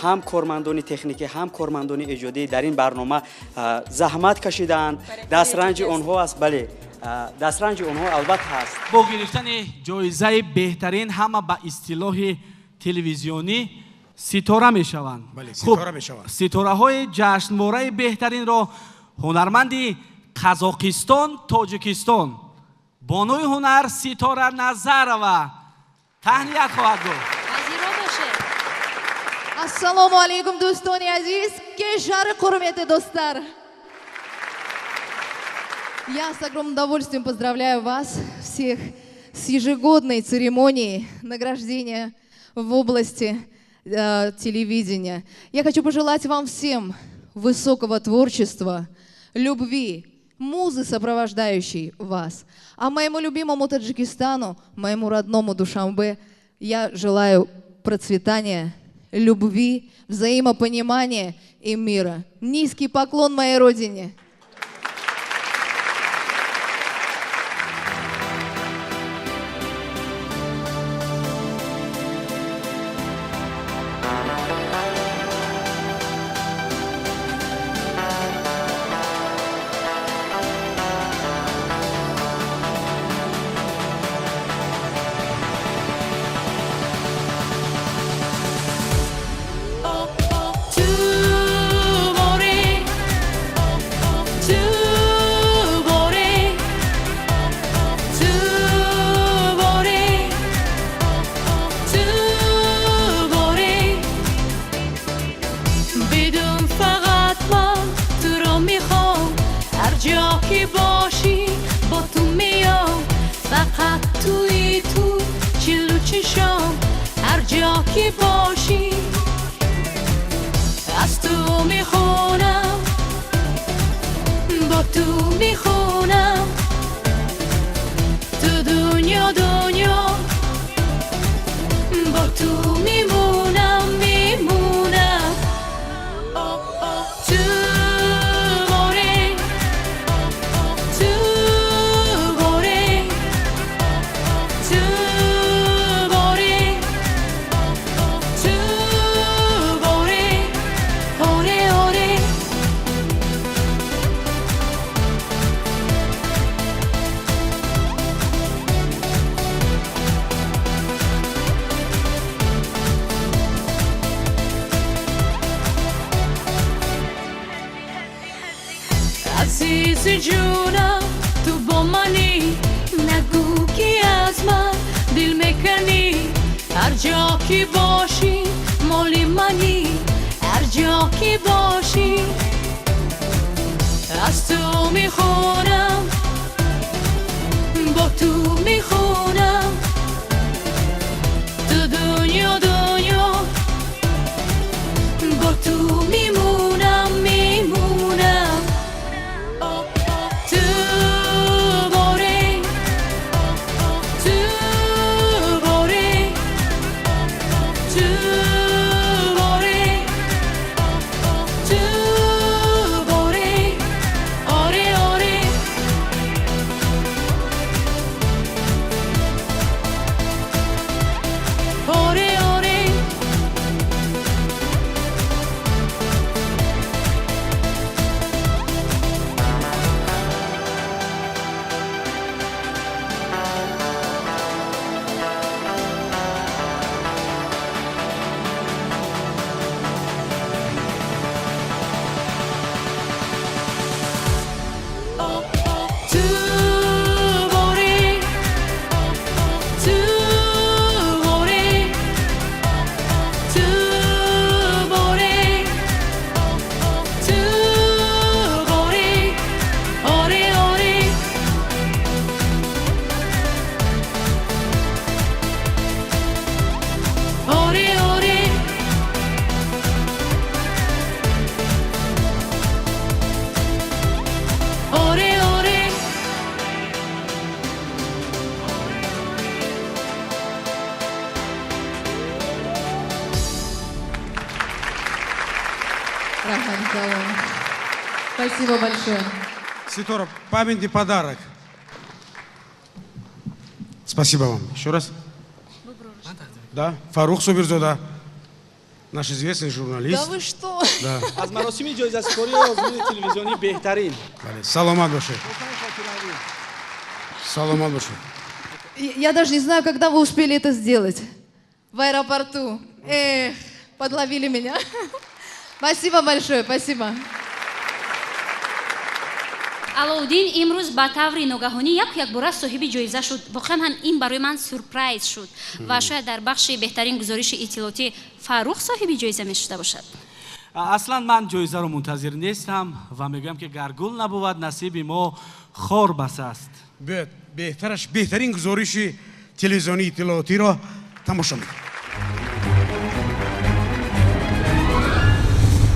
ҳам кормандони техникӣ, ҳам кормандони эҷодӣ дар ин барнома заҳмат кашидаанд. Дастранҷи онҳо аст, бале, дастранҷи онҳо албатта ҳаст. Бо гирифтани ҷоизаи беҳтарин ҳама ба истилоҳи телевизионӣ ситора мешаванд. Ситора мешаванд. Ситораҳои ҷашнвораи беҳтаринро ҳунарманди Қазоқистон, Тоҷикистон, бонуи ҳунар Ситора Назарова таҳният хоҳад гуфт. Пазиро бошед. Ассалому алайкум, дӯстони азиз, кеш жарық, құрметті достар. Я с огромным удовольствием поздравляю вас всех с ежегодной церемонией награждения в области телевидения. Я хочу пожелать вам всем высокого творчества, любви, музы, сопровождающей вас. А моему любимому Таджикистану, моему родному Душанбе, я желаю процветания, любви, взаимопонимания и мира. Низкий поклон моей родине. Фақат туи ту чилу чишом, ҳар ҷо ки бошӣ аз ту мехонам, бо ту мехонам. Ту дунё дунё, бо ту мемонам, мемонам. Ту боре, ту боре, ту боре, ту боре, оре, оре. Азизи ҷонам, ту бо манӣ, нагӯ ки аз ман дил мекунӣ. Ҳар ҷо ки бошӣ моли манӣ, ҳар ҷо ки бошӣ аз ту мехонам, бо ту мехонам. Ту дунё дунё, бо ту мемонам, мемонам. Ту боре, ту боре, ту боре, ту боре, оре, оре. Оре, оре. Ту боре, ту боре, ту боре, ту боре, оре, оре. Оре, оре. Оре, оре. Рахмат калон. Спасибо большое. Ситора, памятный подарок. Спасибо вам. Еще раз. Да, Фарух Субирзода, наш известный журналист. Да вы что? Да. Аз маросими ҷоизасупории озмуни телевизионии беҳтарин. Бале, саломат бошед. Саломат бошед. Я даже не знаю, когда вы успели это сделать. В аэропорту. Эх, подловили меня. Спасибо большое, спасибо. Алоуддин имрӯз ба таври ногаҳонӣ яку якбора соҳиби ҷоиза шуд. Воқеан ҳам ин барои ман сюрприз шуд ва шояд дар бахши беҳтарин гузориши иттилоотӣ Фаррух соҳиби ҷоиза мешуда бошад. Аслан ман ҷоизаро мунтазир нестам ва мегӯям, ки гар гул набувад насиби мо, хор бас аст. Биёед, беҳтараш беҳтарин гузориши телевизионии иттилоотиро тамошо мекунем.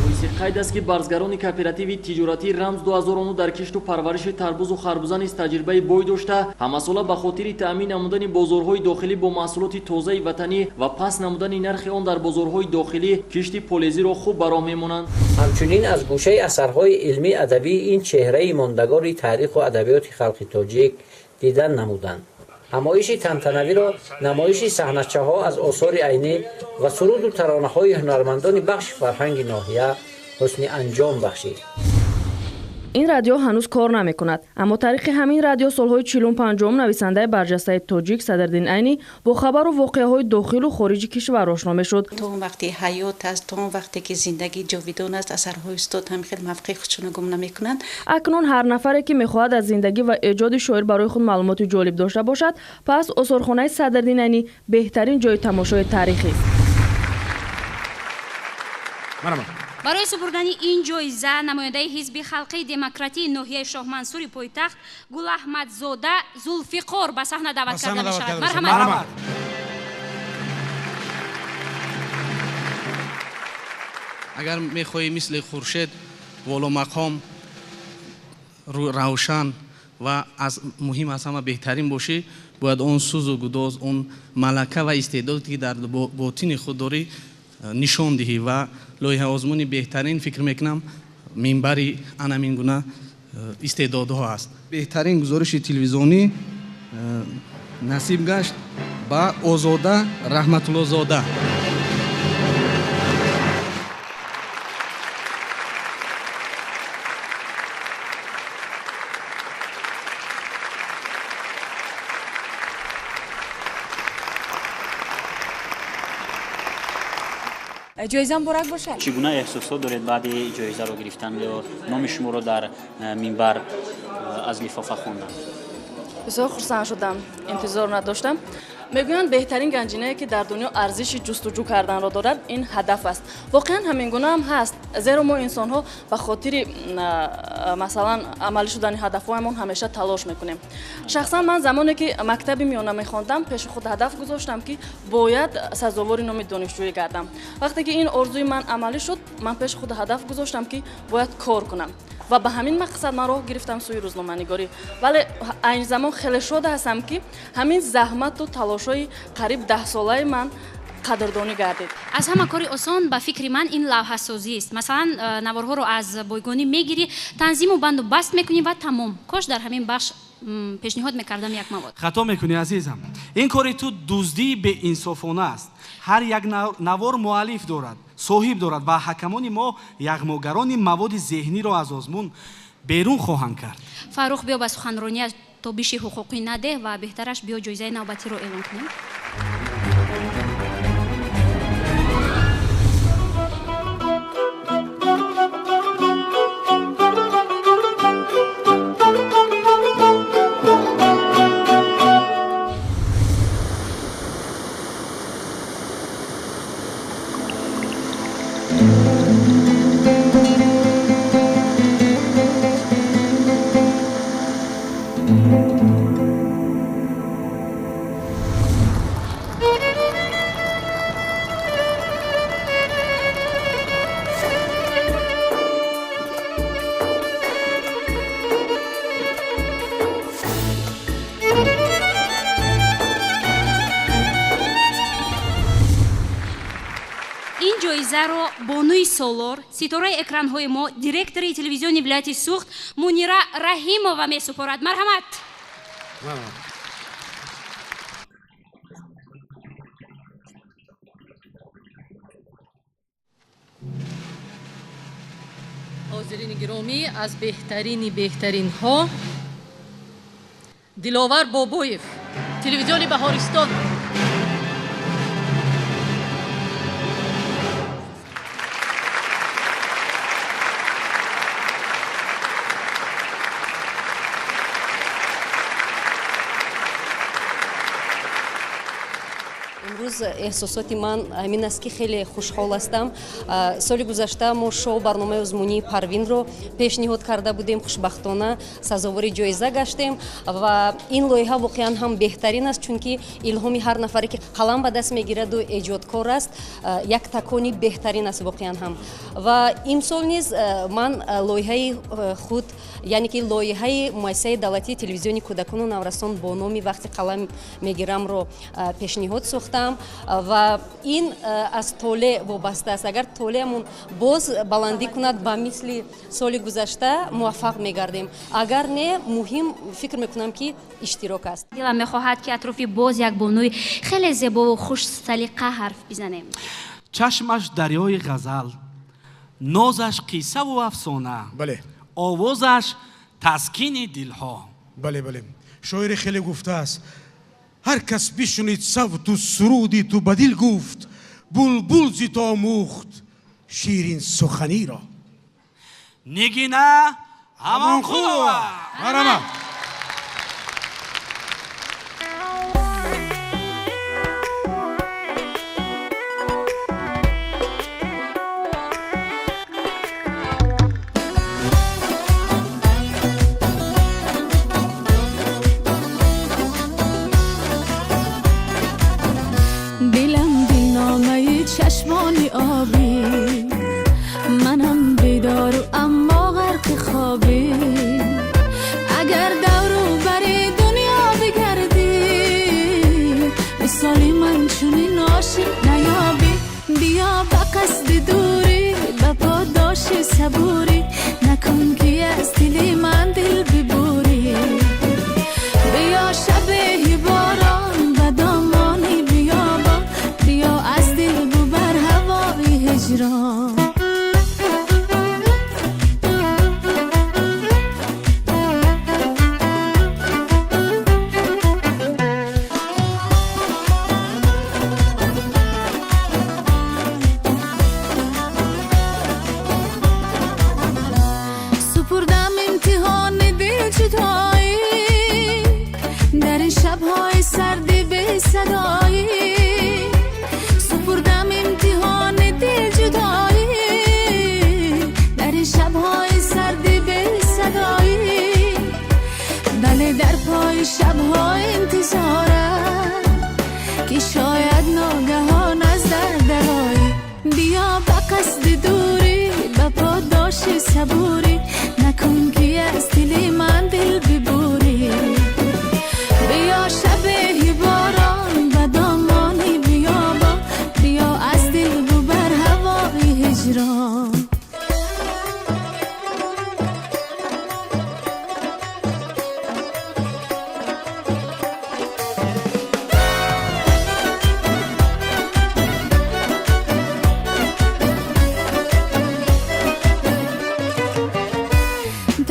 Боиси қайд аст, ки барзгарони кооперативи тиҷоратии Рамз 2009 дар кишту парвариши тарбузу харбуза низ таҷрибаи бой дошта, ҳамасола ба хотири таъмин намудани бозорҳои дохилӣ бо маҳсулоти тозаи ватанӣ ва паст намудани нархи он дар бозорҳои дохилӣ кишти полезиро хуб ба роҳ мемонанд. Ҳамчунин аз гӯшаи асарҳои илмӣ адабии ин чеҳраи мондагори таъриху адабиёти халқи тоҷик дидан намуданд. Ҳамоиши тантанавиро намоиши саҳначаҳо аз осори Айнӣ ва суруду таронаҳои ҳунармандони бахши фарҳанги ноҳия ҳусни анҷом бахшид. Ин радио ҳанӯз кор намекунад, аммо тариқи ҳамин радио солҳои 45-ум нависандаи барҷастаи тоҷик Садриддин Айнӣ бо хабару воқеаҳои дохилу хориҷи кишвар ошно мешуд. То он вақте ҳаёт аст, то он вақте ки зиндагӣ ҷовидон аст, асарҳои устод ҳам хеле мавқеи худшонро гум намекунанд. Акнун ҳар нафаре, ки мехоҳад аз зиндагӣ ва эҷоди шоир барои худ маълумоти ҷолиб дошта бошад, пас осорхонаи Садриддин Айнӣ беҳтарин ҷои тамошои таърихист. Марҳамат. Барои супурдани ин ҷоиза намояндаи ҳизби халқии демократии ноҳияи Шоҳмансури пойтахт Гулаҳмадзода Зулфиқор ба саҳна даъват карда мешавад. Марҳамат. Агар мехоҳӣ мисли Хуршед воломақом, равшан ва аз муҳим аз ҳама беҳтарин бошӣ, бояд он сӯзу гудоз, он малака ва истеъдоде ки дар ботини худ дорӣ нишон диҳӣ ва лоиҳаи озмуни беҳтарин фикр мекунам минбари анамин гуна истеъдодҳо аст. Беҳтарин гузориши телевизионӣ насиб гашт ба Озода Раҳматуллозода. Ҷоиза муборак бошад. Чӣ гуна эҳсосот доред баъди ҷоизаро гирифтан ё номи шуморо дар минбар аз лифофа хондан? Бисёр хурсанд шудам, интизор надоштам. Мегӯянд беҳтарин ганҷинае ки дар дунё арзиши ҷустуҷӯ карданро дорад ин ҳадаф аст. Воқеан ҳамин гуна ҳам ҳаст, зеро мо инсонҳо ба хотири масалан амалӣ шудани ҳадафҳоямон ҳамеша талош мекунем. Шахсан ман замоне ки мактаби миёна мехондам, пеши худ ҳадаф гузоштам ки бояд сазовори номи донишҷӯӣ гардам. Вақте ки ин орзуи ман амалӣ шуд, ман пеши худ ҳадаф гузоштам ки бояд кор кунам ва ба ҳамин мақсад ман роҳ гирифтам сӯи рӯзноманигорӣ. Вале айни замон хеле шода ҳастам ки ҳамин заҳмату талошҳои қариб 10-солаи ман қадрдонӣ гардид. Аз ҳама кори осон ба фикри ман ин лавҳасозист. Масалан, наворҳоро аз бойгонӣ мегирӣ, танзиму банду баст мекунӣ ва тамом. Кош дар ҳамин бахш пешниҳод мекардам як мавод. Хато мекунӣ, азизам. Ин кори ту дуздии беинсофона аст. Ҳар як навор муаллиф дорад, соҳиб дорад ва ҳакамони мо яғмогарони маводи зеҳниро аз озмун берун хоҳанд кард. Фаррух, биё ба суханроният тобиши ҳуқуқӣ надеҳ ва беҳтараш биё ҷоизаи навбатиро эълон кунем. Ҷоизаро бонуи Солор, ситораи экранҳои мо, директори телевизиони вилояти Суғд Мунира Раҳимова месупорад. Марҳамат. Ҳозирини гиромӣ, аз беҳтарини беҳтаринҳо Диловар Бобоев, телевизиони Баҳористон. Эҳсосоти ман ҳамин аст ки хеле хушҳол ҳастам. Соли гузашта мо шоу барномаи озмунии Парвинро пешниҳод карда будем, хушбахтона сазовори ҷоиза гаштем ва ин лоиҳа воқеан ҳам беҳтарин аст, чунки илҳоми ҳар нафаре ки қалам ба даст мегираду эҷодкор аст, як такони беҳтарин аст воқеан ҳам. Ва имсол низ ман лоиҳаи худ, яъне ки лоиҳаи муассисаи давлатии телевизиони кӯдакону наврасон бо номи вақти қалам мегирамро пешниҳод сохтам ва ин аз толеъ вобаста аст. Агар толеъамон боз баландӣ кунад, ба мисли соли гузашта муваффақ мегардем. Агар не, муҳим фикр мекунам ки иштирок аст. Дилам мехоҳад ки атрофи боз як бонуи хеле зебову хушсалиқа ҳарф бизанем. Чашмаш дарёи ғазал, нозаш қиссаву афсона, овозаш таскини дилҳо. Бале, бале, шоире хеле гуфтааст: ҳар кас бишунид савту суруди ту ба дил гуфт, булбул зи ту омӯхт ширин суханиро. Нигина Амонқулова. Марҳамат. сабурӣ, накун ки аз дили ман дил бибурӣ. Биё шаби борон ба домони биёбон, биё аз дил бубар ҳавои ҳиҷрон. Супурдам имтиҳони дилҷудоӣ, дар ин шабҳои сарди бесадоӣ. Супурдам имтиҳони дилҷудоӣ, дар ин шабҳои сарди бесадоӣ. Бале, дар пои шабҳо интизорам, ки шояд ногаҳон аз дар дароӣ. Биё ба қасди дурӣ, ба подоши сабурӣ, накун ки аз дили ман дил бибурӣ. Биё шаби борон ба домони биёбон, биё аз дил бубар ҳавои ҳиҷрон.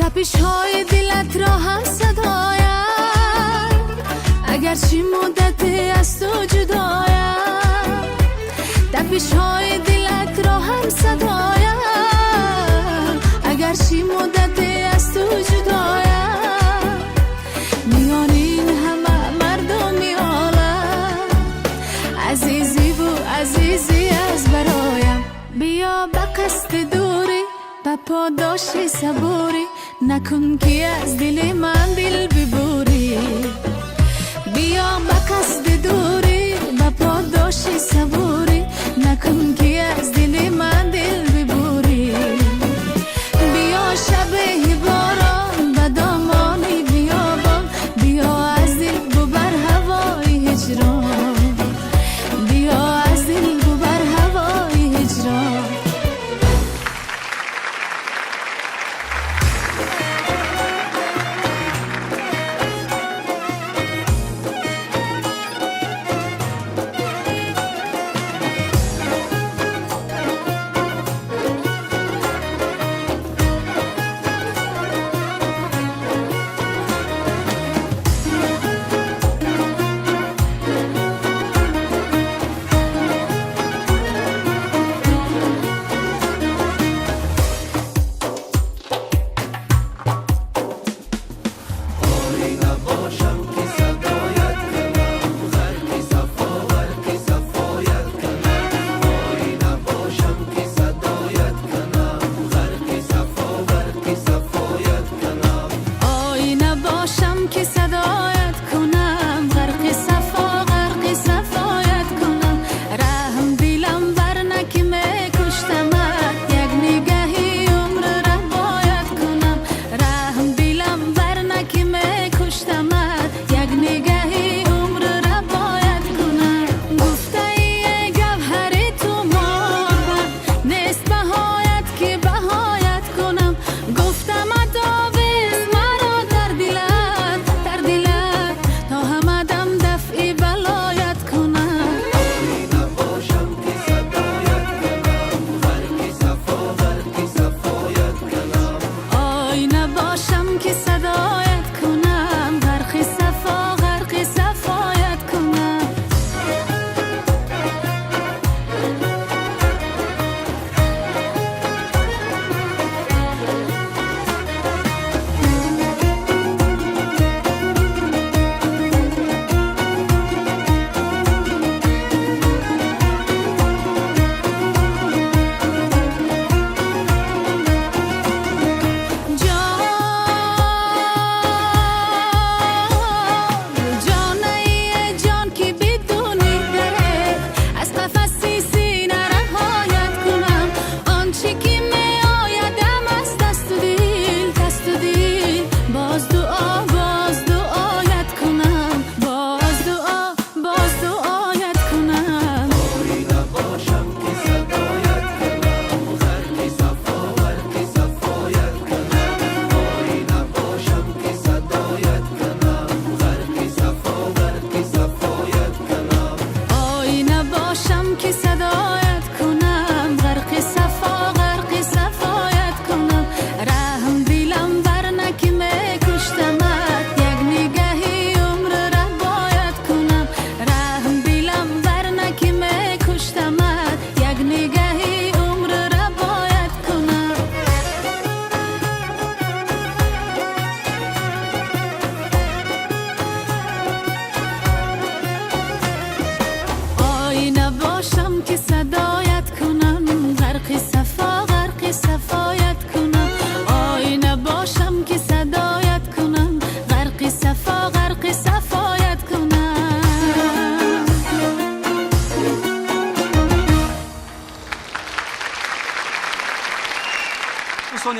Тапишҳои дилат ро ҳам садоям, агарчи муддате аз ту ҷудоям. Тапишҳои дилат ро ҳам садоям, агарчи муддате аз ту ҷудоям. Миёни ин ҳама мардуми олам, азизиву азизӣ аз бароям. Биё ба қасди дурӣ, ба подоши сабурӣ, накун ки аз дили ман дил бибурӣ. Биё ба қасди дурӣ, ба подоши сабурӣ, накун ки аз дили ман дил бибурӣ. Биё шаби борон ба домони биёбон, биё аз дил бубар ҳавои ҳиҷрон. Биё аз дил бубар ҳавои ҳиҷрон.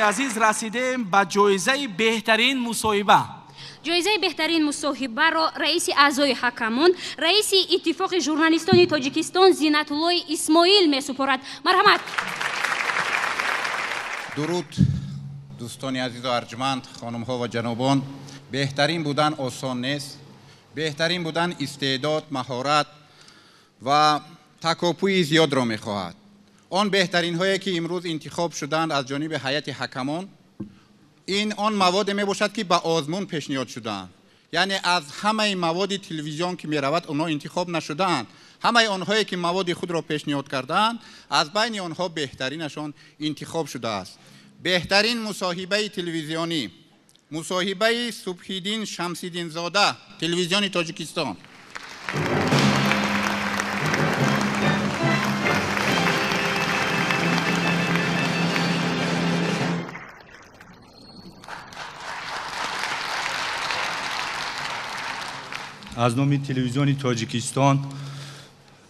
Азиз, расидем ба ҷоизаи беҳтарин мусоҳиба. Ҷоизаи беҳтарин мусоҳибаро раиси аъзои ҳакамон, раиси Иттифоқи журналистони Тоҷикистон Зинатуллои Исмоил месупорад. Марҳамат. Дуруд, дӯстони азизу арҷманд, хонумҳо ва ҷанобон. Беҳтарин будан осон нест. Беҳтарин будан истеъдод, маҳорат ва такопӯи зиёдро мехоҳад. Он беҳтаринҳое ки имрӯз интихоб шуданд аз ҷониби ҳайати ҳакамон, ин он маводе мебошад, ки ба озмун пешниҳод шудаанд. Яъне аз ҳамаи маводи телевизион ки меравад, онҳо интихоб нашудаанд. Ҳамаи онҳое ки маводи худро пешниҳод кардаанд, аз байни онҳо беҳтаринашон интихоб шудааст. Беҳтарин мусоҳибаи телевизионӣ, мусоҳибаи Субҳиддин Шамсиддинзода, Телевизиони Тоҷикистон. Аз номи Телевизиони Тоҷикистон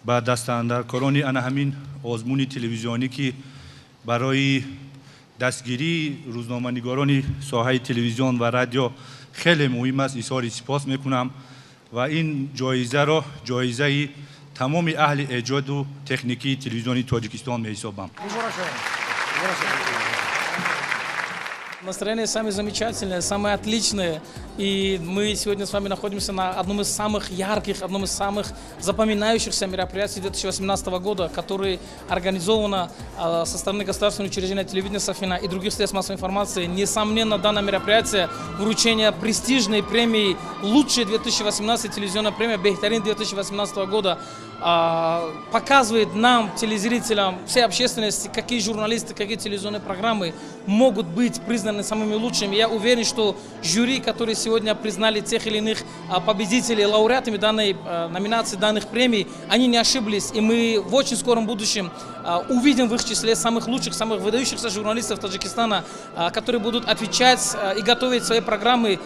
ба дастандаркорони ана ҳамин озмуни телевизионӣ, ки барои дастгирии рӯзноманигорони соҳаи телевизион ва радио хеле муҳим аст, изҳори сипос мекунам ва ин ҷоизаро ҷоизаи тамоми аҳли эҷоду техникии Телевизиони Тоҷикистон меҳисобам. Настроение самое замечательное, самое отличное. И мы сегодня с вами находимся на одном из самых ярких, одном из самых запоминающихся мероприятий 2018 года, который организовано со стороны государственного учреждения телевидения Сафина и других средств массовой информации. Несомненно, данное мероприятие — вручение престижной премии «Лучшая 2018», телевизионная премия «Бехтарин» 2018 года, показывает нам, телезрителям, всей общественности, какие журналисты, какие телевизионные программы могут быть признаны самыми лучшими. Я уверен, что жюри, которые сегодня признали тех или иных победителей, лауреатами данной номинации, данных премий, они не ошиблись. И мы в очень скором будущем увидим в их числе самых лучших, самых выдающихся журналистов Таджикистана, которые будут отвечать и готовить свои программы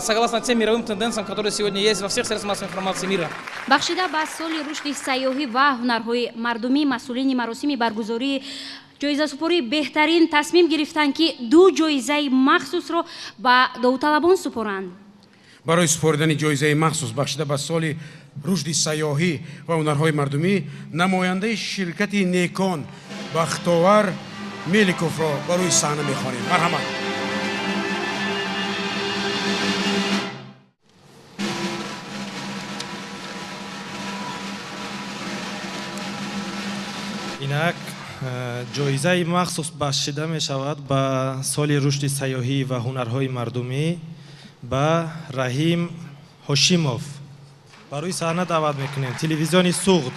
согласно тем мировым тенденциям, которые сегодня есть во всех средствах массовой информации мира. Бахшида ба соли рушди сайёҳӣ ва ҳунарҳои мардумӣ, масъулини маросими баргузории ҷоизасупории беҳтарин тасмим гирифтанд, ки ду ҷоизаи махсусро ба довталабон супоранд. Барои супоридани ҷоизаи махсус, бахшида ба соли рушди сайёҳӣ ва ҳунарҳои мардумӣ, намояндаи ширкати Некон Бахтовар Меликовро ба рӯи саҳна мехонем. Марҳамат. Инак ҷоизаи махсус бахшида мешавад ба соли рушди сайёҳӣ ва ҳунарҳои мардумӣ ба Раҳим Ҳошимов. Ба рӯи саҳна даъват мекунем, Телевизиони Суғд.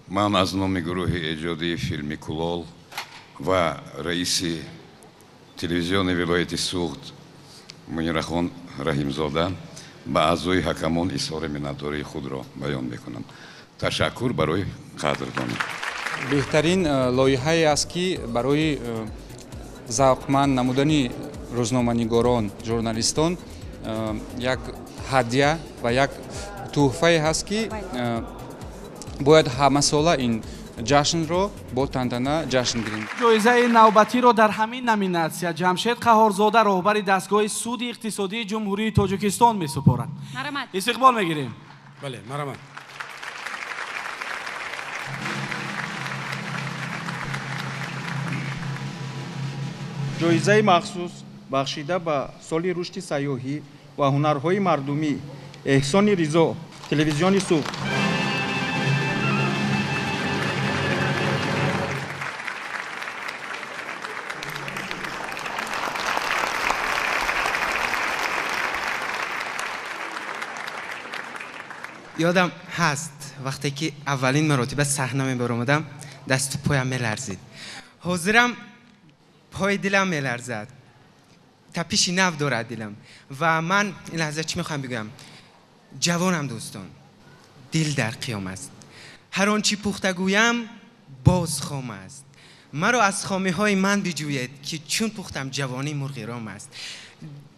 Ман аз номи гурӯҳи эҷодии филми Кулол ва раиси телевизиони вилояти Суғд Мунирахон Раҳимзода ба аъзои ҳакамон изҳори миннатдории худро баён мекунам. Ташаккур барои қадрдонӣ. Беҳтарин лоиҳае аст, ки барои завқманд намудани рӯзноманигорон, журналистон як ҳадя ва як тӯҳфае ҳаст, ки бояд ҳамасола ин ҷашнро бо тантана ҷашн гирем. Ҷоизаи навбатиро дар ҳамин номинатсия Ҷамшед Қаҳорзода, роҳбари дастгоҳи суди иқтисодии Ҷумҳурии Тоҷикистон, месупорад. Истиқбол мегирем. Бале, марҳамат. Ҷоизаи махсус, бахшида ба соли рушди сайёҳӣ ва ҳунарҳои мардумӣ, Эҳсони Ризо, Телевизиони Суғд. Ёдам ҳаст, вақте ки аввалин маротиба саҳна мебаромадам, дасту поям меларзид. Ҳозирам пои дилам меларзад, тапиши нав дорад дилам. Ва ман ин лаҳза чӣ мехоҳам бигӯям? Ҷавонам, дӯстон, дил дар қиём аст. Ҳар он чӣ пухта гӯям, боз хом аст. Маро аз хомиҳои ман биҷӯед, ки чун пухтам ҷавонӣ мурғи ром аст.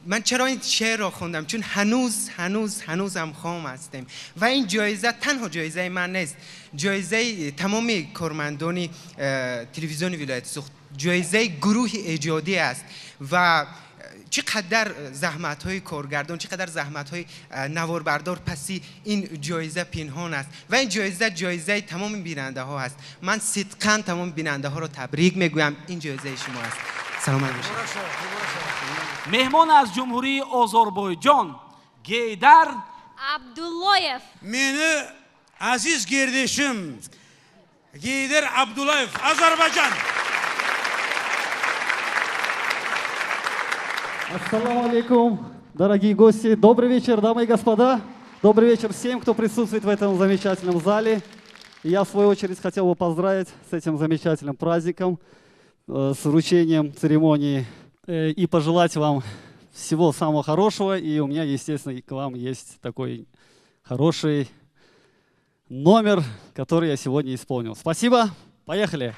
Ман чаро ин шеърро хондам? Чун ҳанӯз, ҳанӯз, ҳанӯзам хом ҳастем. Ва ин ҷоиза танҳо ҷоизаи ман нест, ҷоизаи тамоми кормандони телевизиони вилояти Суғд, ҷоизаи гурӯҳи эҷодӣ аст. Ва чӣ қадар заҳматҳои коргардон, чӣ қадар заҳматҳои наворбардор паси ин ҷоиза пинҳон аст. Ва ин ҷоиза ҷоизаи тамоми бинандаҳо аст. Ман сидқан тамоми бинандаҳоро табрик мегӯям, ин ҷоизаи шумо аст. Саломат бошед. Меҳмон аз Ҷумҳурии Озарбойҷон, Гейдар Абдуллоев. Мени азиз гердешим Гейдар Абдуллоев, Азербайджан. Ассаламу алейкум, дорогие гости. Добрый вечер, дамы и господа. Добрый вечер всем, кто присутствует в этом замечательном зале. И я, в свою очередь, хотел бы поздравить с этим замечательным праздником, с вручением церемонии, и пожелать вам всего самого хорошего. И у меня, естественно, к вам есть такой хороший номер, который я сегодня исполнил. Спасибо. Поехали.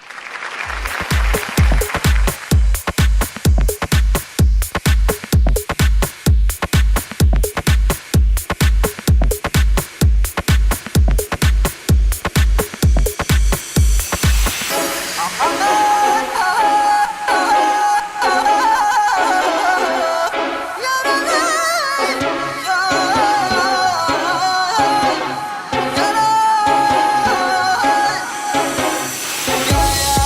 Yeah.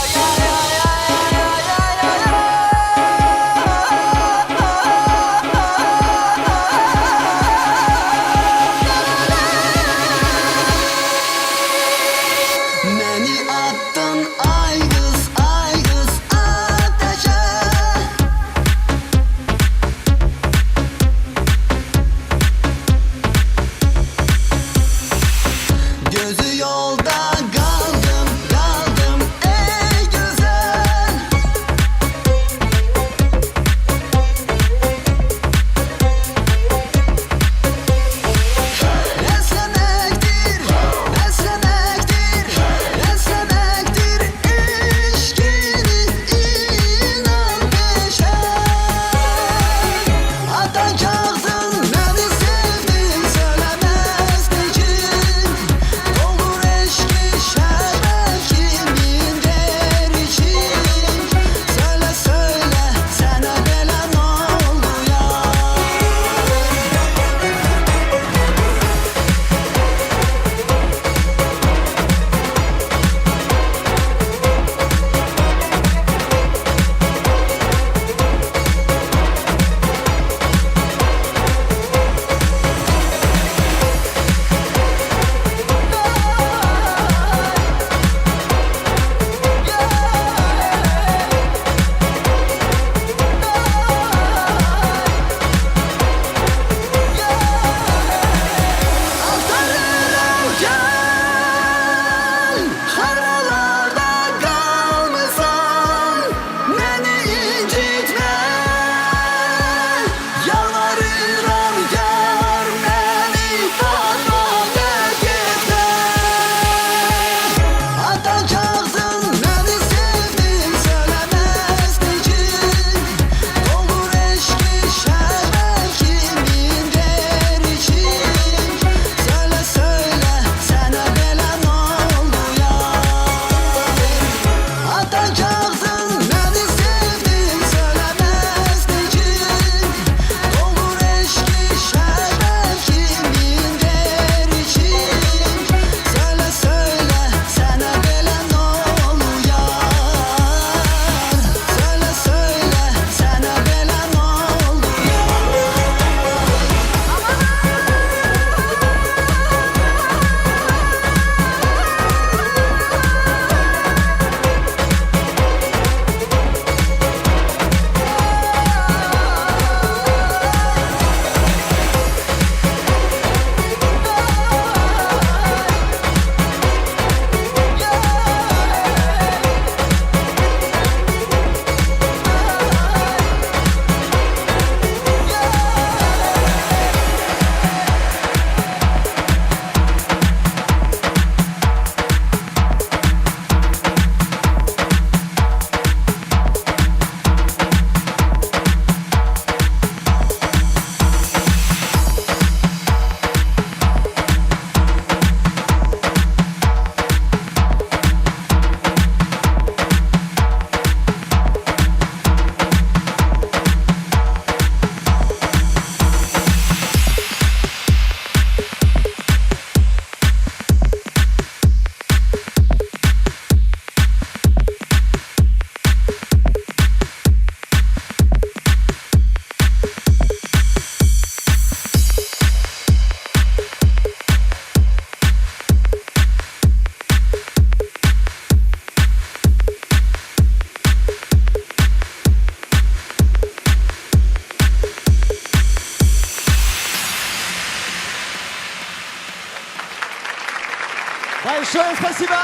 Большое спасибо!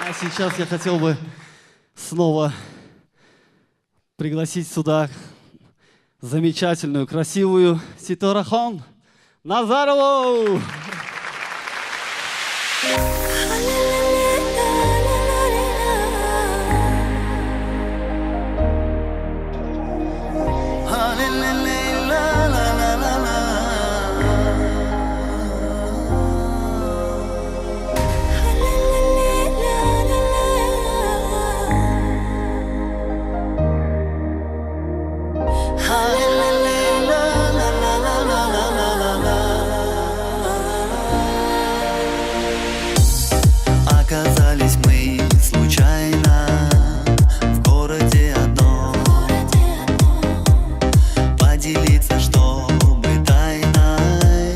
А сейчас я хотел бы снова пригласить сюда замечательную, красивую Ситорахон Назарову! Оказались мы случайно в городе одном, поделиться, чтобы тайной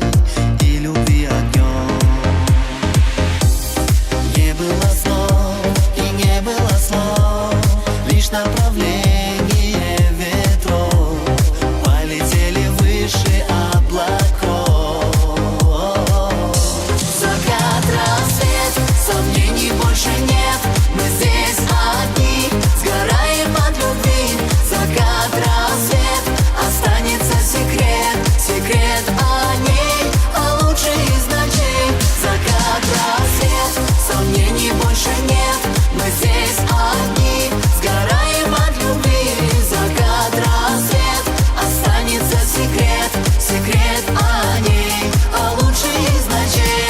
и любви огнем. Не было слов и не было слов, лишь направление ветров полетели выше облаков. Закат, рассвет, сомнений больше нет, мы здесь одни, сгораем от любви. Закат, рассвет, останется секрет, секрет о ней, о лучшей из ночей. Закат, рассвет, сомнений больше нет, мы здесь одни, сгораем от любви. Закат, рассвет, останется секрет, секрет о ней, о лучшей из ночей.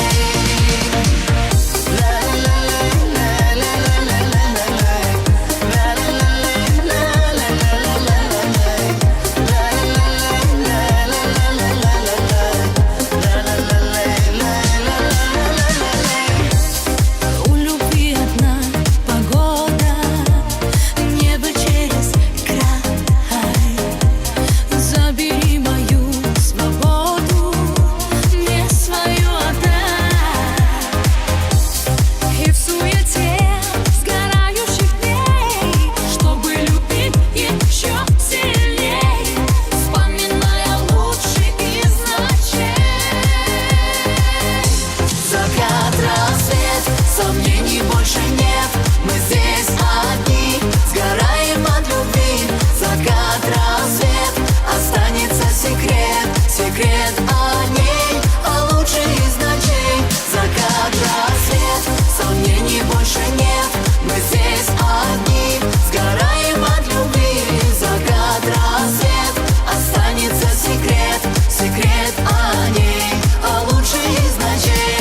У любви одна погода, небо через край. Забери мою свободу, мне свою отдай. И в суете сгорающих дней, чтобы любить еще сильней, вспоминая лучший из ночей. Закат, рассвет, сомнений больше нет, мы здесь одни, сгораем от любви. Закат, рассвет, останется секрет, секрет о ней, о лучшей из ночей. Закат, рассвет, сомнений больше нет, мы здесь одни, сгораем от любви. Закат, рассвет, останется секрет, секрет о ней, о лучшей из ночей.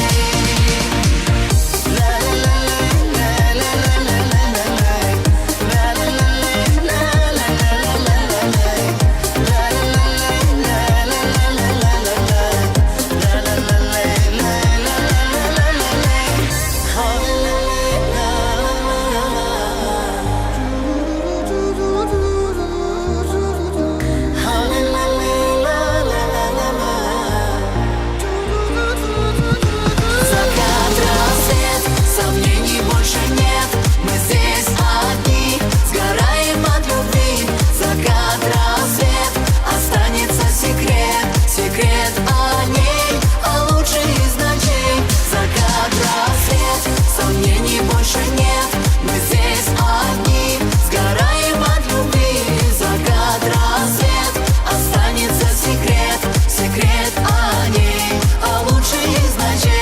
Закат, рассвет, сомнений больше нет, мы здесь одни, сгораем от любви. Закат, рассвет, останется секрет, секрет о ней, о лучшей из ночей. Закат, рассвет, сомнений больше нет, мы здесь одни, сгораем от любви. Закат, рассвет, останется секрет, секрет о ней, о лучшей из ночей.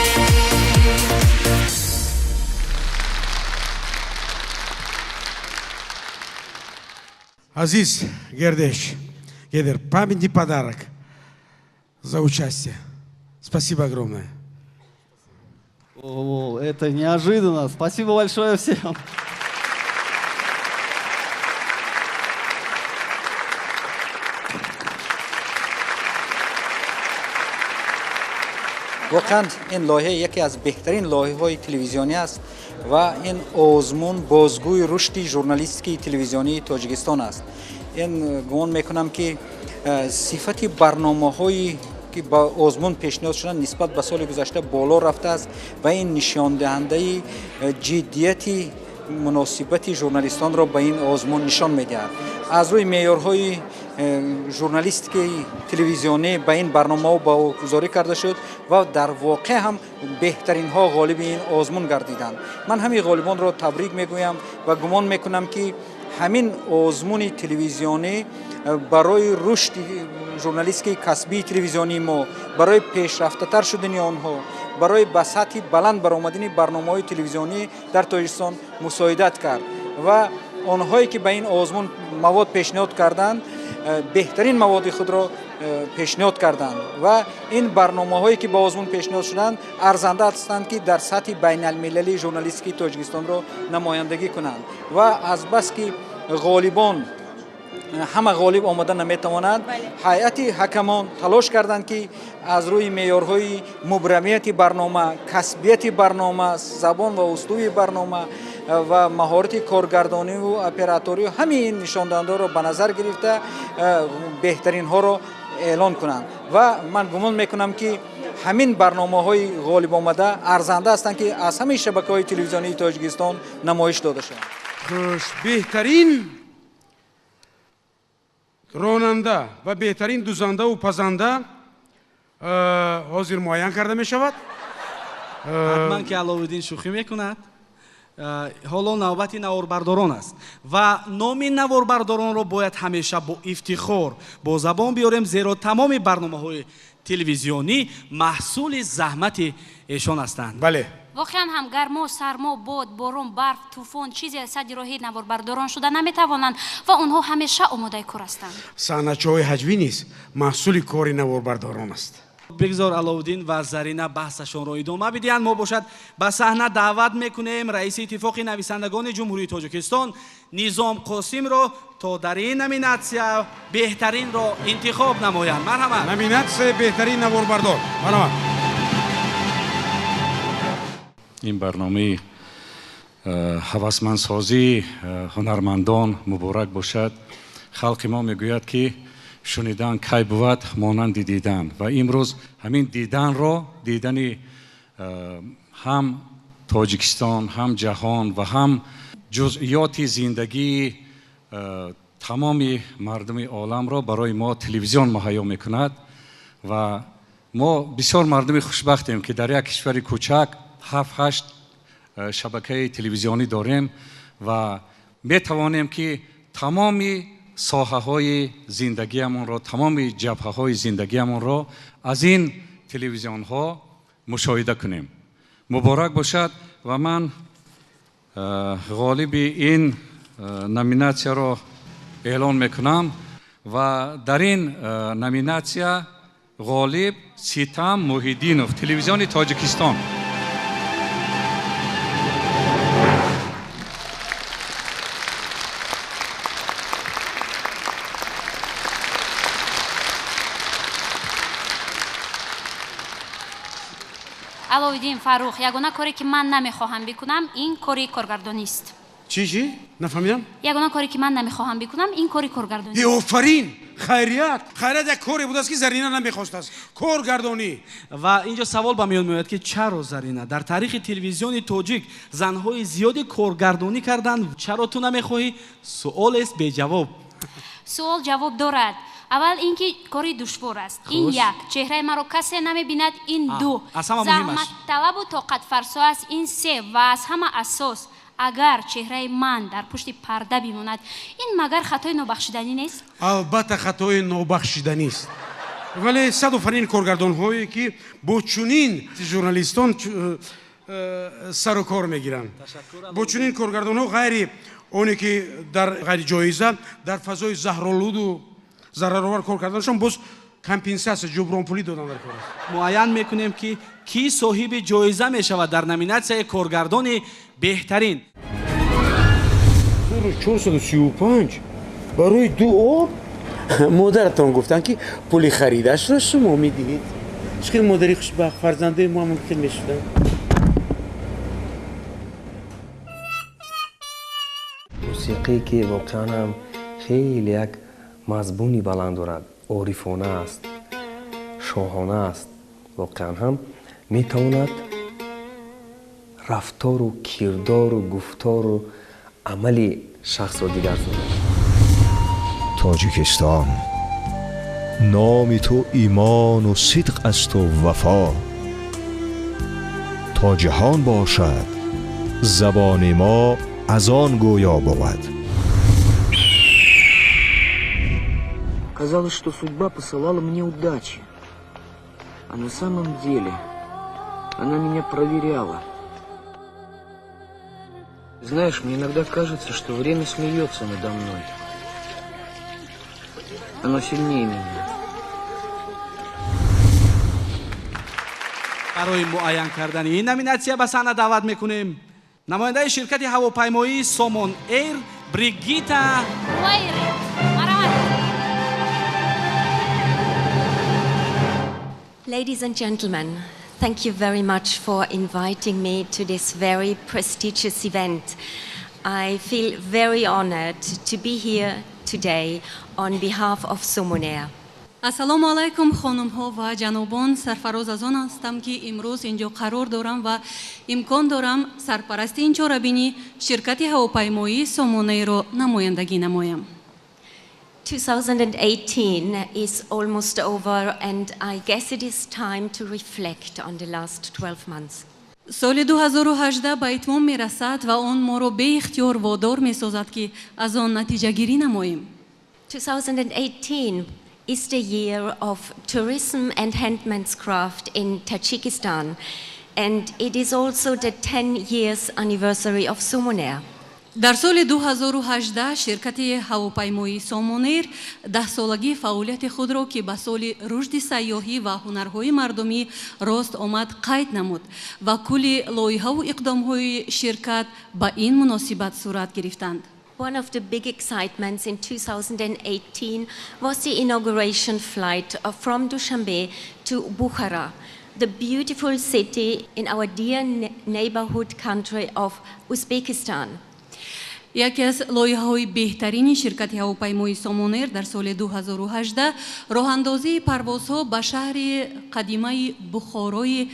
Азиз Гердеш, Гедер, памятный подарок за участие. Спасибо огромное. О, это неожиданно. Спасибо большое всем. Воқеан ин лоиҳа яке аз беҳтарин лоиҳаҳои телевизионӣ аст ва ин озмун бозгӯи рушди журналистикии телевизионии Тоҷикистон аст. Ин гумон мекунам ки сифати барномаҳое ки ба озмун пешниҳод шуданд нисбат ба соли гузашта боло рафтааст ва ин нишондиҳандаи ҷиддияти муносибати журналистонро ба ин озмун нишон медиҳад. Аз рӯи меъёрҳои Журналистикаи телевизионӣ ба ин барномаҳо баҳогузорӣ карда шуд ва дар воқеъ ҳам беҳтаринҳо ғолиби ин озмун гардиданд. Ман ҳамин ғолибонро табрик мегӯям ва гумон мекунам, ки ҳамин озмуни телевизионӣ барои рушди журналистикаи касбии телевизионии мо, барои пешрафтатар шудани онҳо, барои ба сатҳи баланд баромадани барномаҳои телевизионӣ дар Тоҷикистон мусоидат кард ва онҳое ки ба ин озмун мавод пешниҳод карданд, беҳтарин маводи худро пешниҳод карданд ва ин барномаҳое ки ба озмун пешниҳод шуданд, арзанда ҳастанд, ки дар сатҳи байналмилалии журналистикии Тоҷикистонро намояндагӣ кунанд. Ва азбаски ғолибон ҳама ғолиб омода наметавонад, ҳайати ҳакамон талош карданд, ки аз рӯи меъёрҳои мубрамияти барнома, касбияти барнома, забон ва услуби барнома ва маҳорати коргардониву операторию ҳамаи ин нишондиҳандаҳоро ба назар гирифта беҳтаринҳоро эълон кунанд. Ва ман гумон мекунам, ки ҳамин барномаҳои ғолибомада арзанда ҳастанд, ки аз ҳамаи шабакаҳои телевизионии Тоҷикистон намоиш дода шаванд. Хуш, беҳтарин ронанда ва беҳтарин дузандаву пазанда ҳозир муайян карда мешавад. Ҳатман ки Аловиддин шӯхӣ мекунад. Ҳоло навбати наворбардорон аст ва номи наворбардоронро бояд ҳамеша бо ифтихор бо забон биёрем, зеро тамоми барномаҳои телевизионӣ маҳсули заҳмати эшон ҳастанд. Бале. Воқеан ҳам гармо, сармо, бод, борон, барф, тӯфон чизе садди роҳи наворбардорон шуда наметавонанд ва онҳо ҳамеша омодаи кор ҳастанд. Саҳначаҳои ҳаҷвӣ низ маҳсули кори наворбардорон аст. Бигзор Аловуддин ва Зарина баҳсашонро идома бидиҳанд. Мо бошад ба саҳна даъват мекунем раиси Иттифоқи нависандагони Ҷумҳурии Тоҷикистон Низом Қосимро, то дар ин номинатсия беҳтаринро интихоб намоянд. Марҳамат. Номинатсия беҳтарин наворбардор. Марҳамат. Ин барномаи ҳавасмандсозии ҳунармандон муборак бошад. Халқи мо мегӯяд, ки шунидан кай бувад монанди дидан, ва имрӯз ҳамин диданро, дидани ҳам Тоҷикистон, ҳам ҷаҳон ва ҳам ҷузъиёти зиндагии тамоми мардуми оламро барои мо телевизион муҳайё мекунад. Ва мо бисёр мардуми хушбахтем, ки дар як кишвари кӯчак 7-8 шабакаи телевизионӣ дорем ва метавонем, ки тамоми соҳаҳои зиндагиамонро, тамоми ҷабҳаҳои зиндагиамонро аз ин телевизионҳо мушоҳида кунем. Муборак бошад. Ва ман ғолиби ин номинатсияро эълон мекунам ва дар ин номинатсия ғолиб Ситам Муҳиддинов, телевизиони Тоҷикистон. Аловиддин, Фаррух, ягона коре ки ман намехоҳам бикунам, ин кори коргардонист. Чӣ, чӣ? Нафаҳмидам. Ягона коре ки ман намехоҳам бикунам, ин кори коргардонист. Е, офарин! Хайрият! Хайрият як коре будааст, ки Зарина намехостааст. Коргардонӣ. Ва инҷо савол ба миён меояд, ки чаро, Зарина, дар таърихи телевизиони тоҷик занҳои зиёде коргардонӣ карданд, чаро ту намехоҳӣ? Суолест беҷавоб. Суол ҷавоб дорад. Аввал ин ки кори душвор аст. Ин як, чеҳраи маро касе намебинад. Ин ду, заҳматталабу тоқатфарсо аст. Ин се, ва аз ҳама асос, агар чеҳраи ман дар пушти парда бимонад, ин магар хатои нобахшиданӣ нест? Албатта, хатои нобахшиданист, вале сад офарин коргардонҳое, ки бо чунин журналистон сару кор мегиранд, бо чунин коргардонҳо, ғайри оне ки дар ғайри ҷоиза дар фазои заҳролуду зараровар кор карданашон боз компенсатсия, ҷубронпулӣ додан дар кор аст. Муайян мекунем, ки кӣ соҳиби ҷоиза мешавад дар номинатсияи коргардони беҳтарин. 435 барои ду об. Модаратон гуфтанд, ки пули харидашро шумо медиҳед. Чӣ хел модари хушбахт! Фарзандои мо мумкин мешуданд. Мусиқие ки воқеан ҳам хеле як мазмуни баланд дорад, орифона аст, шоҳона аст, воқеан ҳам метавонад рафтору кирдору гуфтору амали шахсро дигар созад. Тоҷикистон, номи ту имону сидқ асту вафо. То ҷаҳон бошад, забони мо аз он гӯё бувад. Казалось, что судьба посылала мне удачи. А на самом деле она меня проверяла. Знаешь, мне иногда кажется, что время смеется надо мной. Оно сильнее меня. Барои муайян кардани ин номинатсия ба саҳна даъват мекунем намояндаи ширкати ҳавопаймоии Сомон Эйр Бригита Уайри. Марҳамат. Ladies and gentlemen, thank you very much for inviting me to this very prestigious event. I feel very honored to be here today on behalf of Somon Air. Ассалому алайкум, хонумҳо ва ҷанобон. Сарфароз аз он ҳастам, ки имрӯз инҷо қарор дорам ва имкон дорам сарпарасти ин чорабинӣ ширкати ҳавопаймоии Сомонэйрро намояндагӣ намоям. 2018 is almost over, and I guess it is time to reflect on the last 12 months. Соли 2018 ба итмом мерасад ва он моро беихтиёр водор месозад, ки аз он натиҷагирӣ намоем. 2018 is the year of tourism and handman's craft in Tajikistan, and it is also the 10 years anniversary of Somon Air. Дар соли 2018 ширкати ҳавопаймоии Сомонэйр 10-солагии фаъолияти худро, ки ба соли рушди сайёҳӣ ва ҳунарҳои мардумӣ рост омад, қайд намуд ва кулли лоиҳаву иқдомҳои ширкат ба ин муносибат сурат гирифтанд. One of the big excitements in 2018 was the inauguration flight from Dushanbe to Bukhara, the beautiful city in our dear neighborhood country of Uzbekistan. Яке аз лоиҳаҳои беҳтарини ширкати ҳавопаймоии Сомонэйр дар соли 2018 роҳандозии парвозҳо ба шаҳри қадимаи Бухорои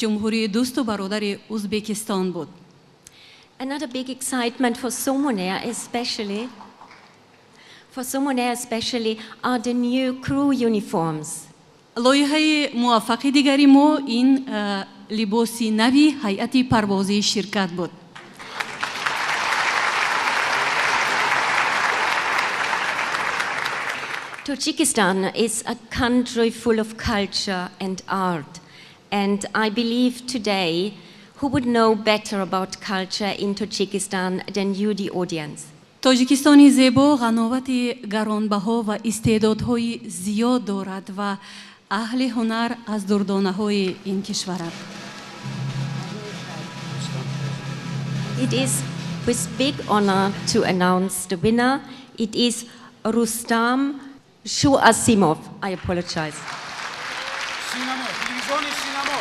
ҷумҳурии дӯсту бародари Узбекистон буд. Another big excitement for Somon Air especially are the new crew uniforms. Лоиҳаи муваффақи дигари мо ин либоси нави ҳайати парвозии ширкат буд. Tajikistan is a country full of culture and art, and I believe today who would know better about culture in Tajikistan than you, the audience. Тоҷикистони зебо ғановати гаронбаҳо ва истеъдодҳои зиёд дорад ва аҳли ҳунар аз дурдонаҳои ин кишваранд. It is with big honor to announce the winner. It is Rustam Shuasimov. I apologize. Синамо, телевизиони Синамо.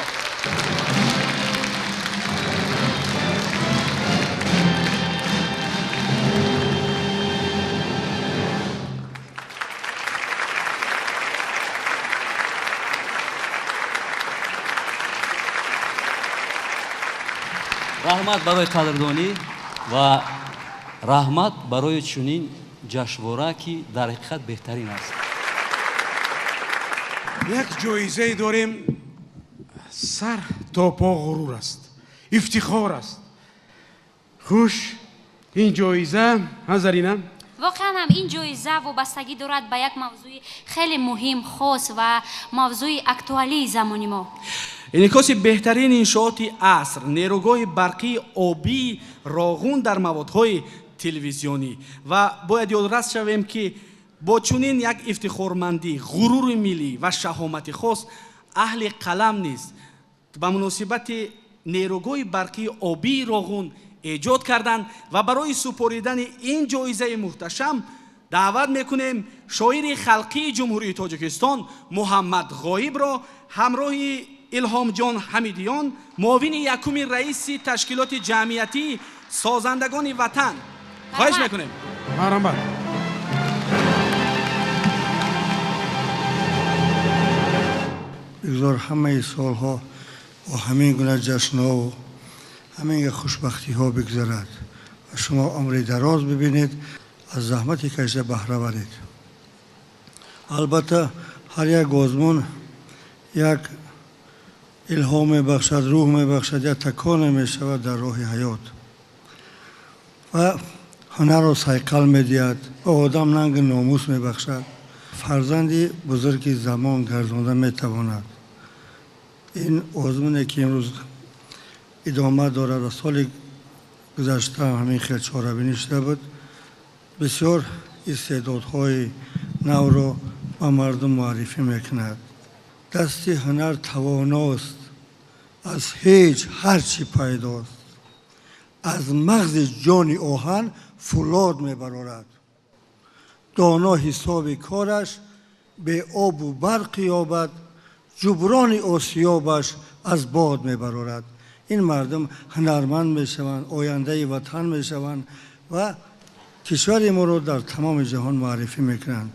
Раҳмат барои қадрдонӣ ва раҳмат барои чунин ҷашнвора, ки дар ҳақиқат беҳтарин аст. Як ҷоизае дорем, сар то по ғурур аст, ифтихор аст. Хуш ин ҷоиза, Зарина? Воқеан ҳам ин ҷоиза вобастагӣ дорад ба як мавзӯи хеле муҳим, хос ва мавзӯи актуалии замони мо. Инъикоси беҳтарин иншооти аср, нерӯгоҳи барқии обии Роғун дар маводҳои телевизионӣ. Ва бояд ёдрас шавем, ки бо чунин як ифтихормандӣ, ғурури миллӣ ва шаҳомати хос аҳли қалам низ ба муносибати нерӯгоҳи барқии обии Роғун эҷод карданд ва барои супоридани ин ҷоизаи муҳташам даъват мекунем шоири халқии Ҷумҳурии Тоҷикистон Муҳаммад Ғоибро ҳамроҳи Илҳомҷон Ҳамидиён, муовини якуми раиси ташкилоти ҷамъиятии созандагони ватан. Хоҳиш мекунем. Марҳамат. Бигзор ҳамаи солҳо бо ҳамин гуна ҷашнҳову ҳамин хушбахтиҳо бигзарад ва шумо умри дароз бибинед, аз заҳмати кашида баҳра баред. Албатта, ҳар як озмун як илҳом мебахшад, рӯҳ мебахшад, як таконе мешавад дар роҳи ҳаёт ва ҳунарро сайқал медиҳад ва одам нанги номус мебахшад. Фарзанди бузурги замон гардонда метавонад. Ин озмуне ки имрӯз идома дорад ва соли гузашта ҳамин хел чорабинӣ шуда буд, бисёр истеъдодҳои навро ба мардум муаррифӣ мекунад. Дасти ҳунар тавоност, аз ҳеҷ ҳар чӣ пайдост, аз мағзи ҷони оҳан фӯлод мебарорад. Доно ҳисоби кораш беобу барқ ёбад, ҷуброни осиёбаш аз бод мебарорад. Ин мардум ҳунарманд мешаванд, ояндаи ватан мешаванд ва кишвари моро дар тамоми ҷаҳон муаррифӣ мекунанд.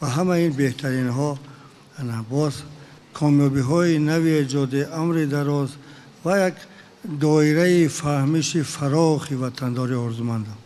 Ва ҳама ин беҳтаринҳо боз комёбиҳои нави эҷоди, амри дароз ва як доираи фаҳмиши фарохи ватандорӣ орзумандам.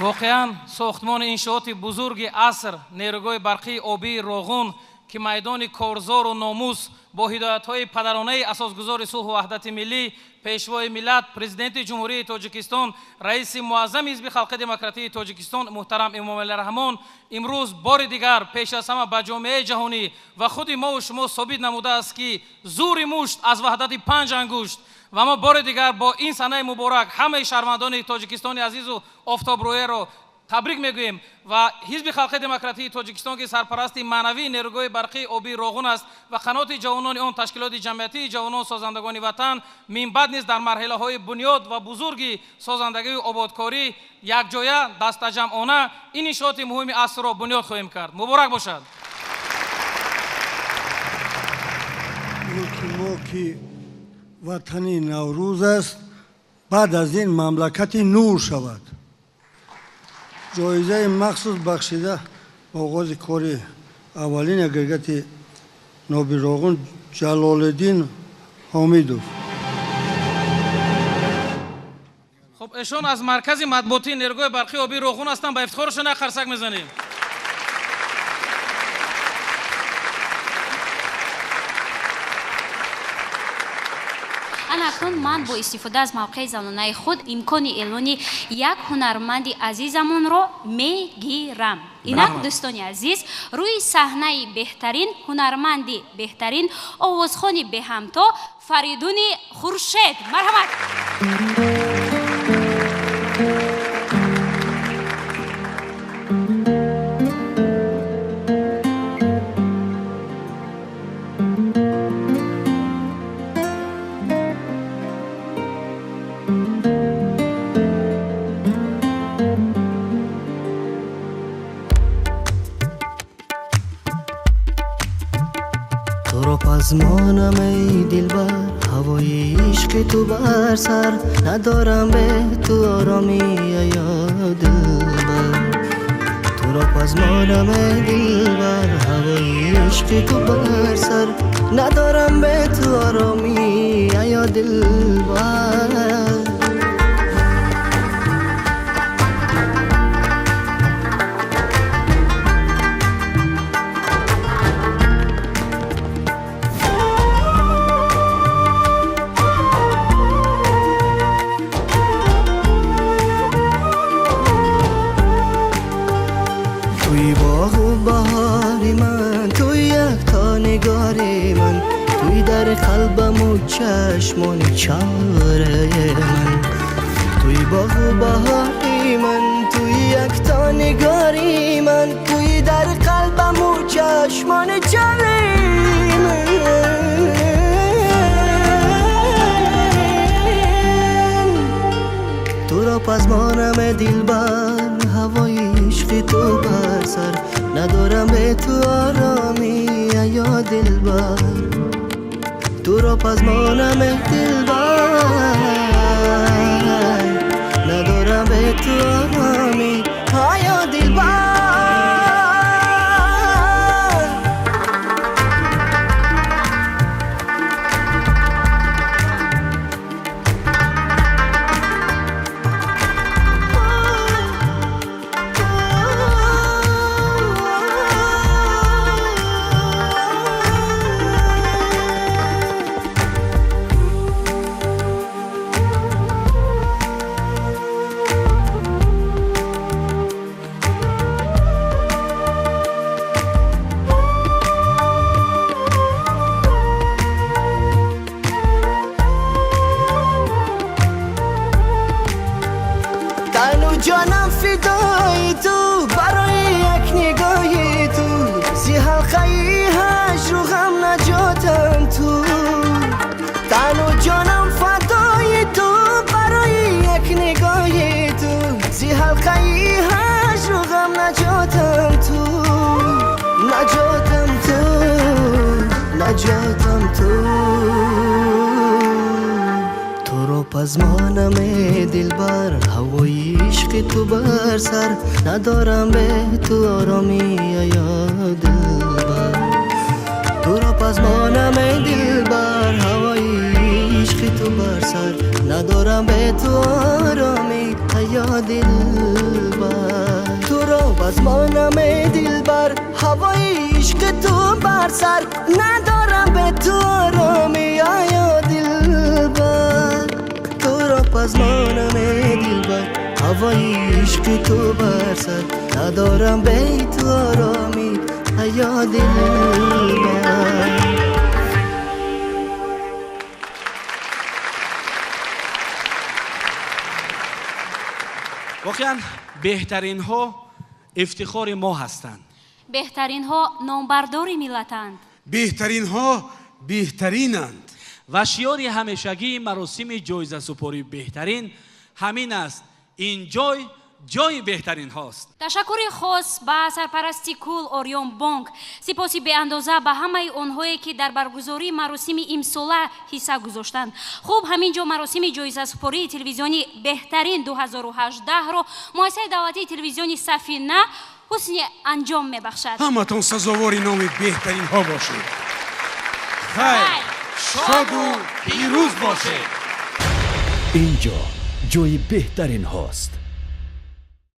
Воқеан, сохтмони иншооти бузурги аср, нерӯгоҳи барқии обии Роғун, ки майдони корзору номус бо ҳидоятҳои падаронаи асосгузори сулҳу ваҳдати миллӣ, пешвои миллат, президенти Ҷумҳурии Тоҷикистон, раиси муаззами Ҳизби Халқи Демократии Тоҷикистон муҳтарам Эмомалӣ Раҳмон имрӯз бори дигар пеш аз ҳама ба ҷомеаи ҷаҳонӣ ва худи мову шумо собит намудааст, ки зури мушт аз ваҳдати панҷ ангушт. Ва мо бори дигар бо ин санаи муборак ҳамаи шаҳрвандони Тоҷикистони азизу офтобрӯяро табрик мегӯем ва Ҳизби Халқи Демократии Тоҷикистон, ки сарпарасти маънавии нерӯгоҳи барқии обии Роғун аст ва қаноти ҷавонони он ташкилоти ҷамъиятии ҷавонон созандагони ватан, минбаъд низ дар марҳилаҳои бунёд ва бузурги созандагию ободкорӣ якҷоя дастаҷамъона ин иншооти муҳими асрро бунёд хоҳем кард. Муборак бошад. Мулки мо ки ватани Наврӯз аст, баъд аз ин мамлакати нур шавад. Ҷоизаи махсус бахшида ба оғози кори аввалин агрегати ноби Роғун Ҷалолиддин Ҳомидов. Хуб, эшон аз маркази матбуотии нерӯгоҳи барқии обии Роғун ҳастанд. Ба ифтихорашон як қарсак мезанем. Ана акнун ман бо истифода аз мавқеи занонаи худ имкони эълони як ҳунарманди азизамонро мегирам. Инак, дӯстони азиз, рӯи саҳнаи беҳтарин ҳунарманди беҳтарин, овозхони беҳамто Фаридуни Хуршед. Марҳамат. Пазмонам эй дилбар, ҳавои ишқи ту бар сар, надорам бе ту оромӣ ая дилбар. Туро пазмонам эй дилбар, ҳавои ишқи ту бар сар, надорам бе ту оромӣ ая дилбар. Қалбаму чашмони чораи ман, туи боғу баҳори ман, туи якто нигори ман, туи дар қалбаму чашмони чораи ман. Туро пазмонам дилбар, ҳавои ишқи ту бар сар, надорам бе ту оромӣ ая дилбар. Туро пазмонам дилбар, надорам бе ту оромӣ ая дилбар. ҷонам фидои ту, барои як нигоҳи ту, зи ҳалқаи ҳаҷру ғам наҷотам ту. Тану ҷонам фадои ту, барои як нигоҳи ту, зи ҳалқаи ҳаҷру ғам наҷотам ту, наҷотам ту, наҷотам ту. Туро пазмонам эй дилбар, ҳавои ишқи ту бар сар, надорам бе ту оромӣ ё дилбар. Туро пазмонам эй дилбар, ҳавои ишқи ту бар сар, надорам бе ту оромӣ ё дилбар. Туро пазмонам эй дилбар, ҳавои ишқи ту бар сар, надорам бе ту оромӣ ё дилбар. Туро пазмонам эй дилбар, ҳавои ишқи ту бар сар, надорам бе ту оромӣ ё дилбар. Воқеан беҳтаринҳо ифтихори мо ҳастанд. Беҳтаринҳо номбардори миллатанд. Беҳтаринҳо беҳтаринанд. Ва шиори ҳамешагии маросими ҷоизасупории беҳтарин ҳамин аст: ин ҷой ҷои беҳтаринҳост. Ташаккури хос ба сарпарасти кул Ориён Бонк, сипоси беандоза ба ҳамаи онҳое ки дар баргузории маросими имсола ҳисса гузоштанд. Хуб, ҳамин ҷо маросими ҷоизасупории телевизиони беҳтарин 2018-ро муассисаи давлатии телевизиони Сафина ҳусни анҷом мебахшад. Ҳаматон сазовори номи беҳтаринҳо бошед. Хайр, шоду пирӯз бошед. Ин ҷо ҷои беҳтаринҳост.